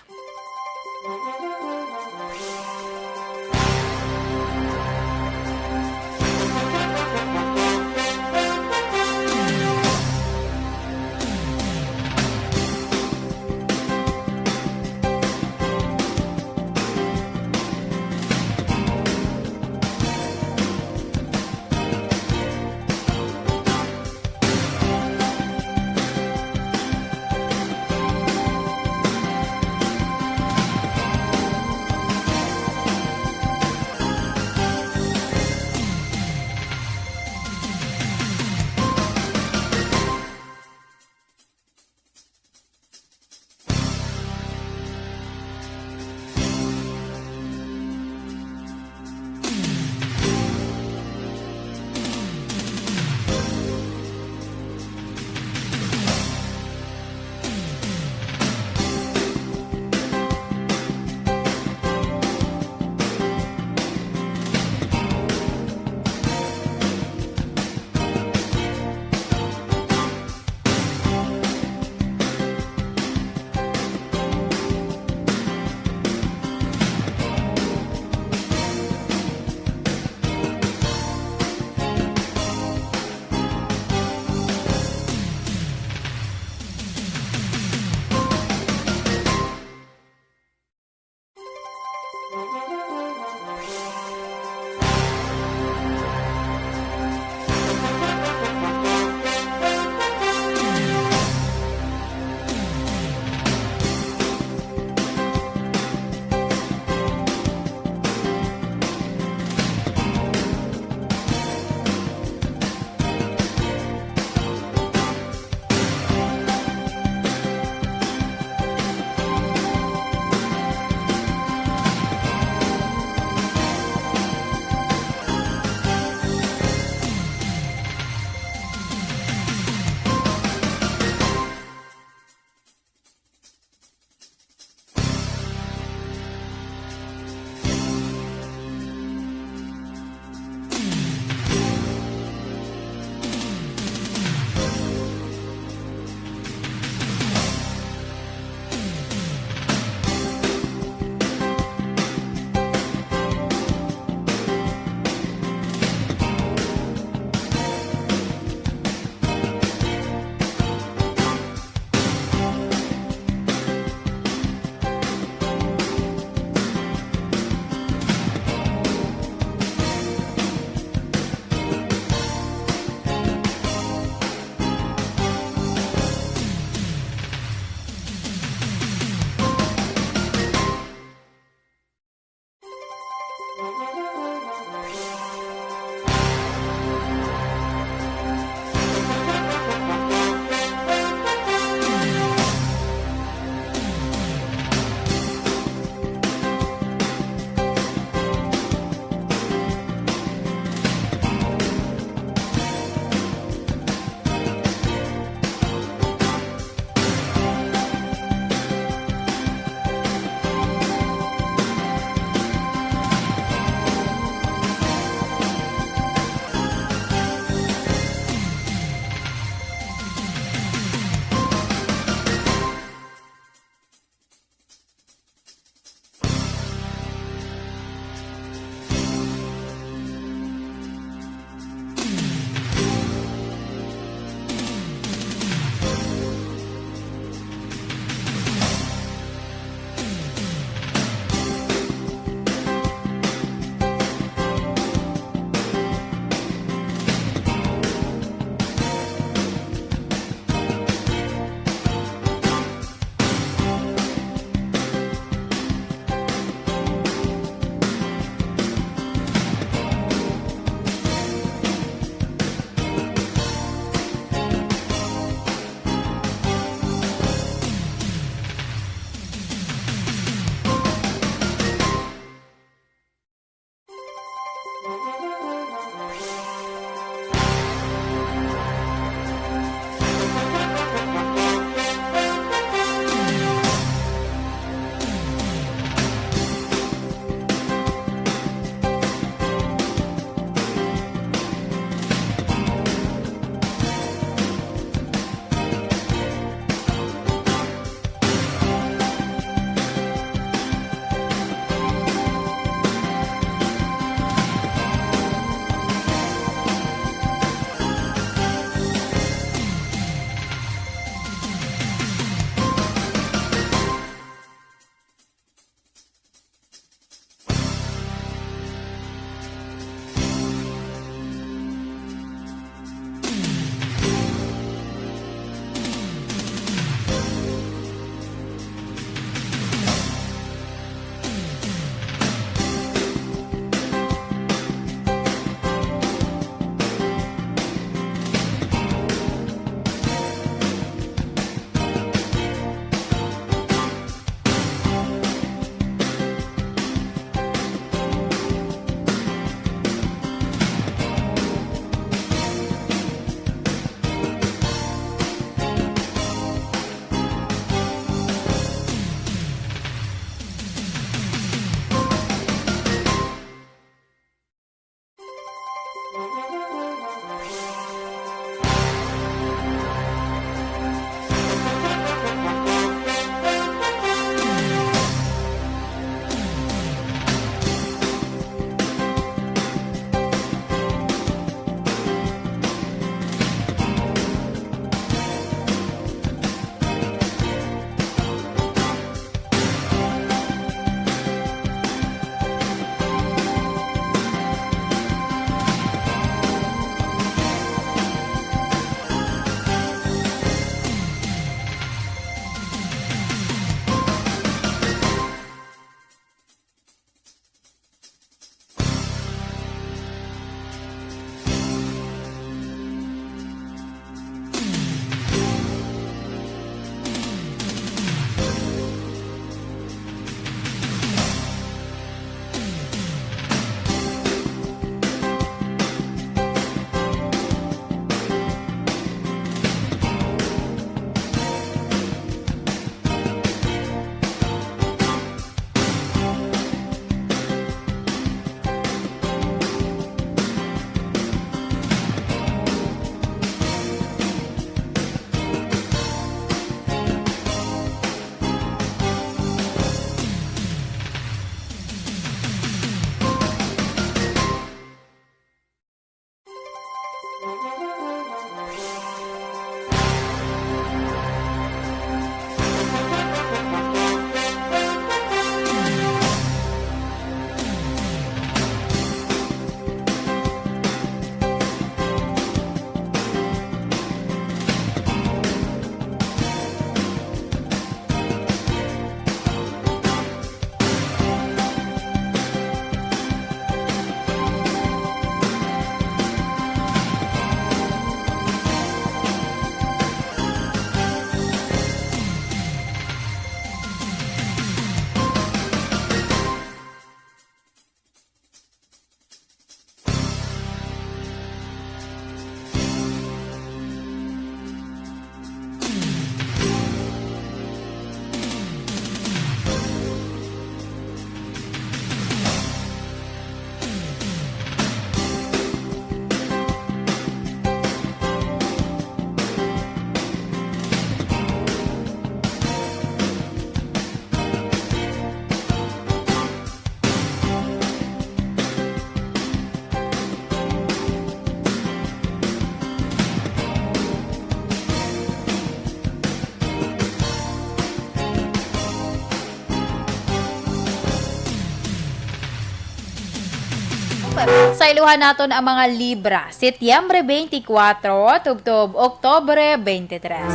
Sa iluhan naton ang mga Libra, Setyembre twenty-four, tubtob Oktobre twenty-three.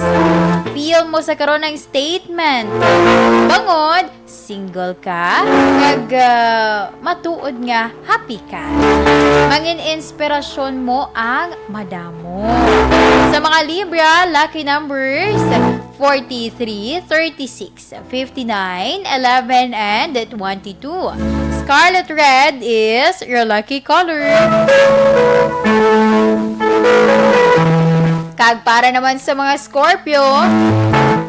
Feel mo sa karon ang statement. Bangod, single ka, kag, ah, matuod nga happy ka. Mangin inspirasyon mo ang madamo. Sa mga Libra, lucky numbers, forty-three, thirty-six, fifty-nine, eleven, and twenty-two. Scarlet red is your lucky color. Kag para naman sa mga Scorpio,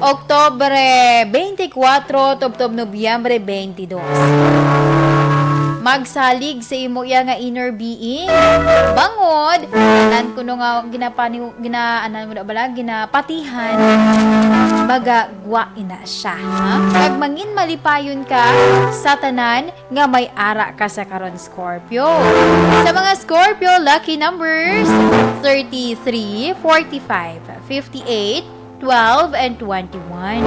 Oktobre twenty-four, tubtob Nobyembre twenty-two. Magsalig sa imo iya nga inner being. Bangod, tanan kuno nga ginapani-, gina-, anan mo na bala, ginapatihan, magagwa ina siya, ha? Kag mangin malipayon ka sa tanan nga may ara ka sa karon, Scorpio. Sa mga Scorpio, lucky numbers, thirty-three, forty-five, fifty-eight, twelve, and twenty-one.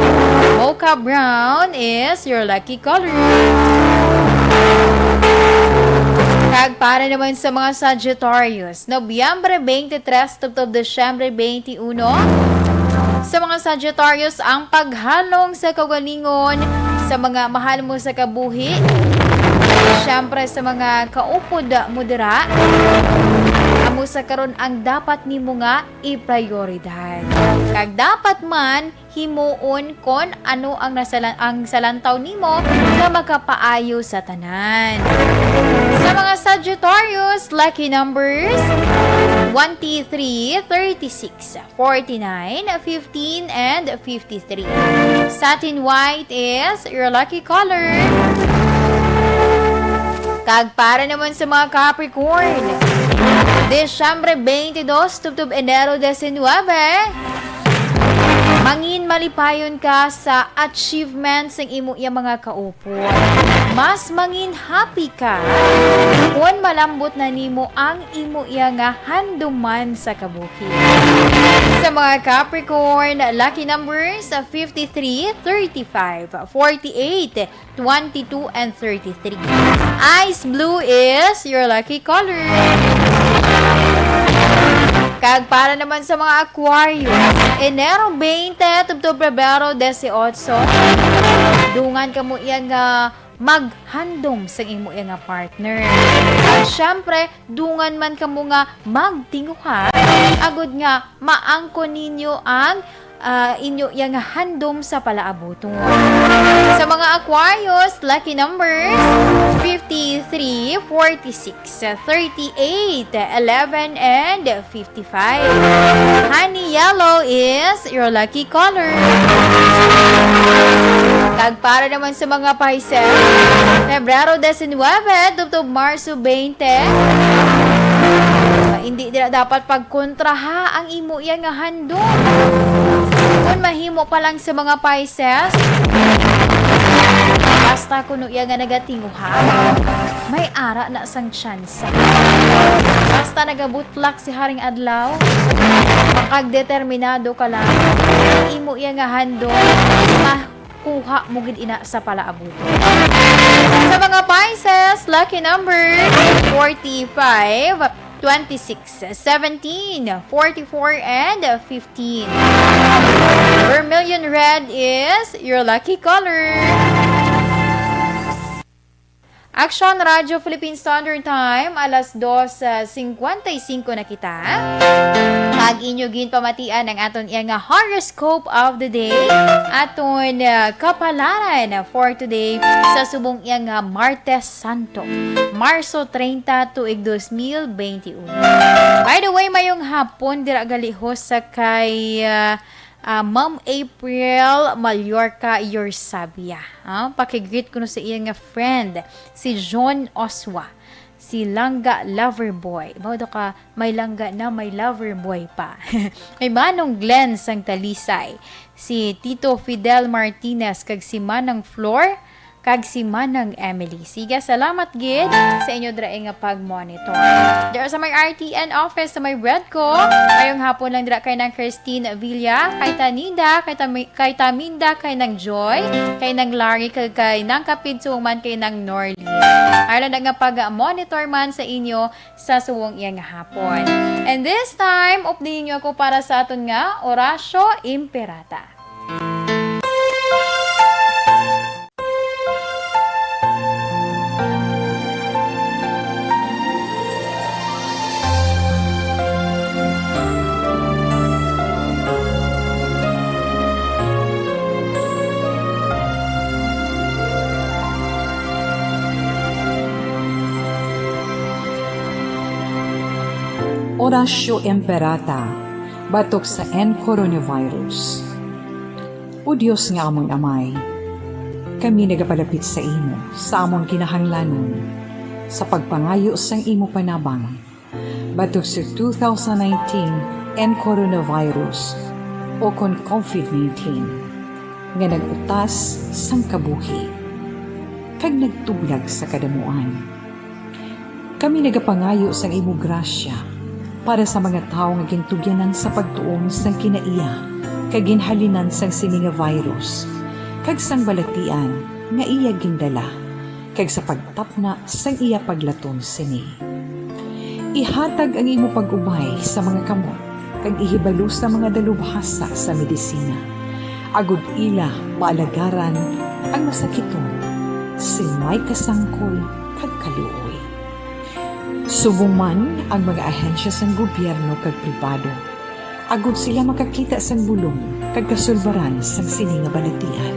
Mocha brown is your lucky color. Kag para naman sa mga Sagittarius, Nobyembre twenty-three tubtob Disyembre twenty-one. Sa mga Sagittarius, ang paghalong sa kaugalingon sa mga mahal mo sa kabuhi, siyempre sa mga kaupod mo dira, amo sa karon ang dapat nimo nga iprioridad. Kag dapat man himuon kon ano ang nasalan-, ang salantaw nimo nga makapaayo sa tanan. Sa mga Sagittarius, lucky numbers, twenty-three, thirty-six, forty-nine, fifteen, and fifty-three. Satin white is your lucky color. Kag para naman sa mga Capricorn, Disyembre twenty-two, tubtob Enero diecinuebe, mangin malipayon ka sa achievement sang imo iya mga kaupod. Mas mangin happy ka kon malambot na nimo ang imo iya nga handuman sa kabuhi. Sa mga Capricorn, lucky numbers, fifty-three, thirty-five, forty-eight, twenty-two, and thirty-three. Ice blue is your lucky color. Kag para naman sa mga Aquarius, Enero twenty tubtob Pebrero dieciocho, dungan kamo iya nga maghandom sa imo iya nga partner. At syempre, dungan man kamo nga magtinguha, agod nga maangkon ninyo ang, ah, inyo iya nga handom sa palaabuton. Sa mga Aquarius, lucky numbers, fifty-three, forty-six, thirty-eight, eleven, and fifty-five. Honey yellow is your lucky color. Kag para naman sa mga Pisces, Pebrero diecinuebe tubtob Marso twenty. Ah, hindi dira dapat pagkontraha ang imo iya nga handom. Kung mahimo pa lang sa mga Pisces, basta kuno iya nga nagatinguha, may ara na sang tsansa. Basta nagabutlak si Haring Adlaw, makagdeterminado ka lang, ang imo iya nga handom, makuha mo gid ina sa palaabuton. Sa mga Pisces, lucky number forty-five, twenty-six, seventeen, forty-four, and fifteen. Vermilion red is your lucky color. Action Radio Philippine Standard Time, alas dos, ah, cincuenta y cinco na kita. Kag inyo ginpamatian ang aton iya nga horoscope of the day. Aton, ah, kapalaran for today sa subong iya nga Martes Santo, Marso treinta, tuig dos mil twenty-one. By the way, mayong hapon dira gali ho sa kay, ah, ah, Ma'am April Mallorca, your Sabia. Ah, pakigreet kuno sa iya nga friend, si John Oswa, si Langga Loverboy. Mao daw ka, may langga na, may lover boy pa. May Manong Glenn sang Talisay, si Tito Fidel Martinez, kag si Manang Flor, kag si Manang Emily. Sige, salamat gid sa inyo dira nga pag-monitor. Dira sa may R T N office, sa may Redco, mayong hapon lang dira kay nang Christine Villa, kay Tanida, kay Tami-, kay Taminda, kay nang Joy, kay nang Larry, kay, kay nang Kapidsuman, kay nang Norly. Aron na nga pag-monitor man sa inyo sa subong iya nga hapon. And this time, updinin niyo ako para sa aton nga Oratio Imperata. Oratio Imperata, batok sa N coronavirus. O Dios nga amon Amay, kami nagapalapit sa imo sa amon kinahanglanon sa pagpangayo sang imo panabang batok sa two thousand nineteen N coronavirus, o kon covid nineteen, nga nag-utas sang kabuhi kag nagtublag sa kadamuan. Kami nagapangayo sang imo grasya para sa mga tawo nga gintugyanan sa pagtuon sang kinaiya kag ginhalinan sang sini nga virus, kag sang balatian nga iya gindala, kag sa pagtapna sang iya paglaton sini. Ihatag ang imo pag-ubay sa mga kamot kag ihibalo sa mga dalubhasa sa medisina, agod ila maalagaran ang masakiton sing may kasangkol kag kaluoy. Subong man ang mga ahensya sang gobyerno kag pribado, agod sila makakita sang bulong kag kasulbaran sang sini nga balatian.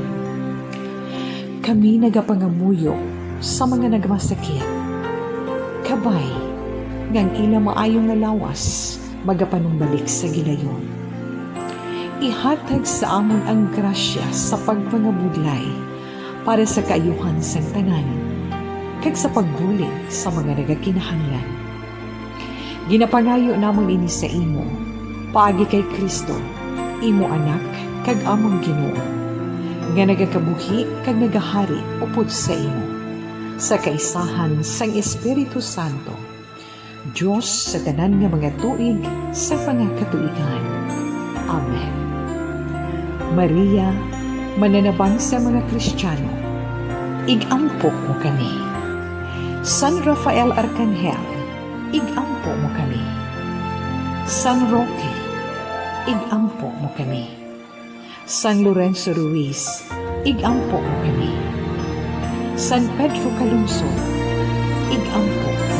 Kami nagapangamuyo sa mga nagmasakit. Kabay nga ang ila maayo nga lawas magapanumbalik sa gilayon. Ihatag sa amon ang grasya sa pagpangabudlay para sa kaayuhan sang tanan, kag sa pagbulig sa mga nagakinahanglan. Ginapangayo namon ini sa imo, paagi kay Cristo, imo Anak, kag amon Ginoo, nga nagakabuhi kag nagahari upod sa imo, sa kaisahan sang Espiritu Santo, Dios sa tanan nga mga tuig sa mga katuigan. Amen. Maria, mananabang sa mga Kristiyano, ig-ampo mo kami. San Rafael Arkanghel, ig-ampo mo kami. San Roque, ig-ampo mo kami. San Lorenzo Ruiz, ig-ampo mo kami. San Pedro Calungsod, ig-ampo mo kami.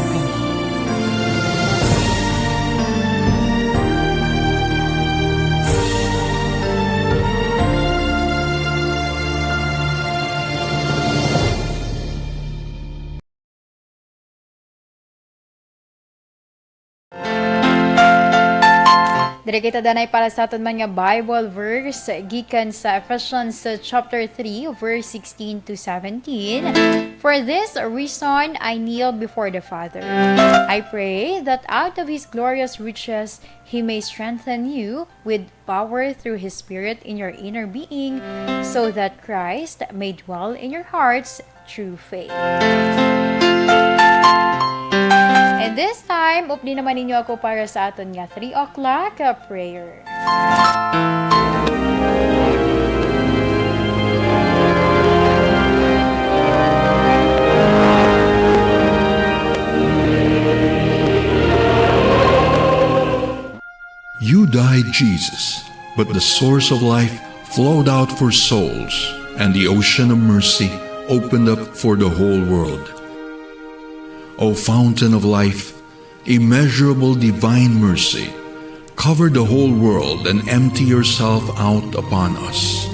Diri kita danay para sa aton man nga Bible verse gikan sa Ephesians, uh, chapter three, verse sixteen to seventeen. "For this reason I kneel before the Father. I pray that out of his glorious riches he may strengthen you with power through his Spirit in your inner being, so that Christ may dwell in your hearts through faith." And this time, updi naman ninyo ako para sa aton nga three o'clock, uh, prayer. You died, Jesus, but the source of life flowed out for souls, and the ocean of mercy opened up for the whole world. O fountain of life, immeasurable divine mercy, cover the whole world and empty yourself out upon us.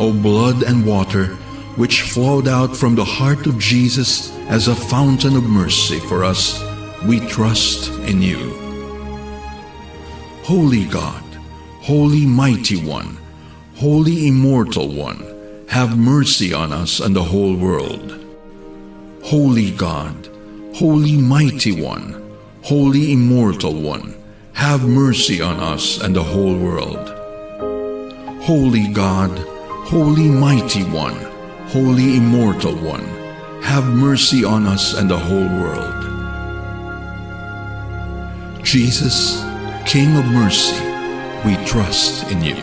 O blood and water, which flowed out from the heart of Jesus as a fountain of mercy for us, we trust in you. Holy God, Holy Mighty One, Holy Immortal One, have mercy on us and the whole world. Holy God, Holy Mighty One, Holy Immortal One, have mercy on us and the whole world. Holy God, Holy Mighty One, Holy Immortal One, have mercy on us and the whole world. Jesus, King of mercy, we trust in you.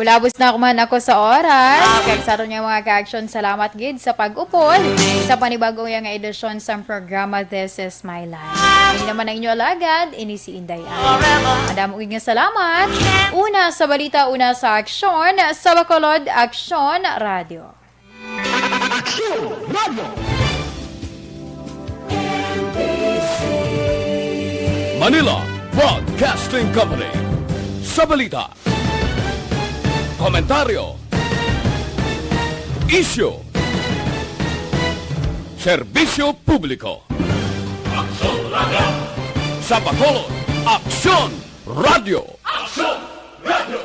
Ulabos na man ako sa oras. Kag sa aton nga mga ka-action, salamat gid sa pag-upod sa panibago nga edisyon sang programa This Is My Life. Ini naman ang inyo alagad, ini si Inday Ay. Madamo gid nga salamat. Una sa balita, una sa aksyon, sa Bacolod Aksyon Radio. Aksyon Radio. Manila Broadcasting Company. Sa balita, komentaryo, isyu, serbisyo publiko. Aksyon Radio. Sa Bacolod, Aksyon Radio. Aksyon Radio.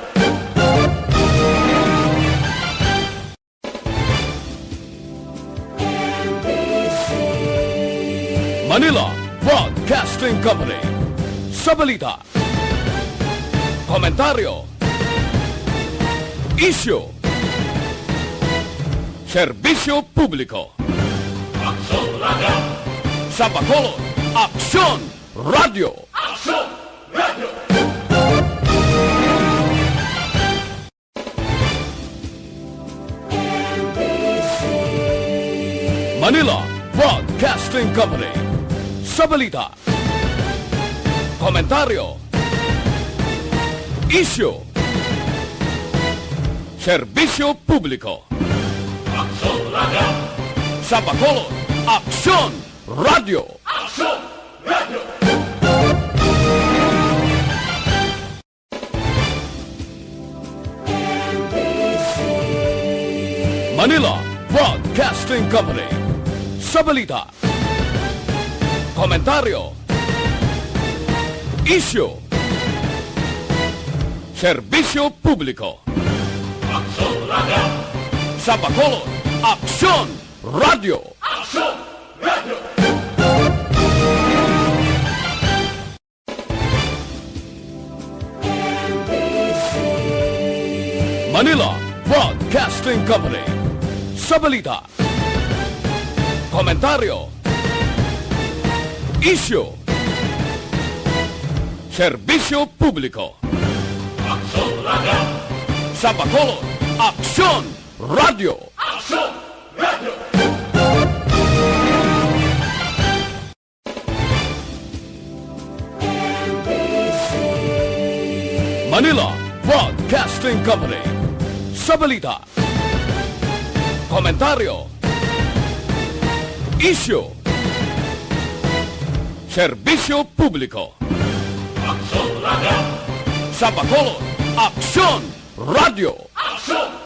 Manila Broadcasting Company. Sa balita, komentaryo, isyu, serbisyo publiko. Aksyon Radio. Sa Bacolod, Aksyon Radio. Aksyon Radio. Manila Broadcasting Company. Sa balita, komentaryo, isyu, serbisyo publiko. Aksyon Radio. Sa Bacolod, Aksyon Radio. Aksyon Radio. Manila Broadcasting Company. Sa balita, komentaryo, isyu, serbisyo publiko. Aksyon Radio. Sa Bacolod, Aksyon Radio. Aksyon Radio. Manila Broadcasting Company. Sa balita, komentaryo, isyu, serbisyo publiko. Aksyon Radio. Sa Bacolod, Aksyon Radio. Aksyon Radio. Manila Broadcasting Company. Sa balita, komentaryo, isyu, serbisyo publiko. Aksyon Radio. Sa Bacolod, Aksyon Radio. Aksyon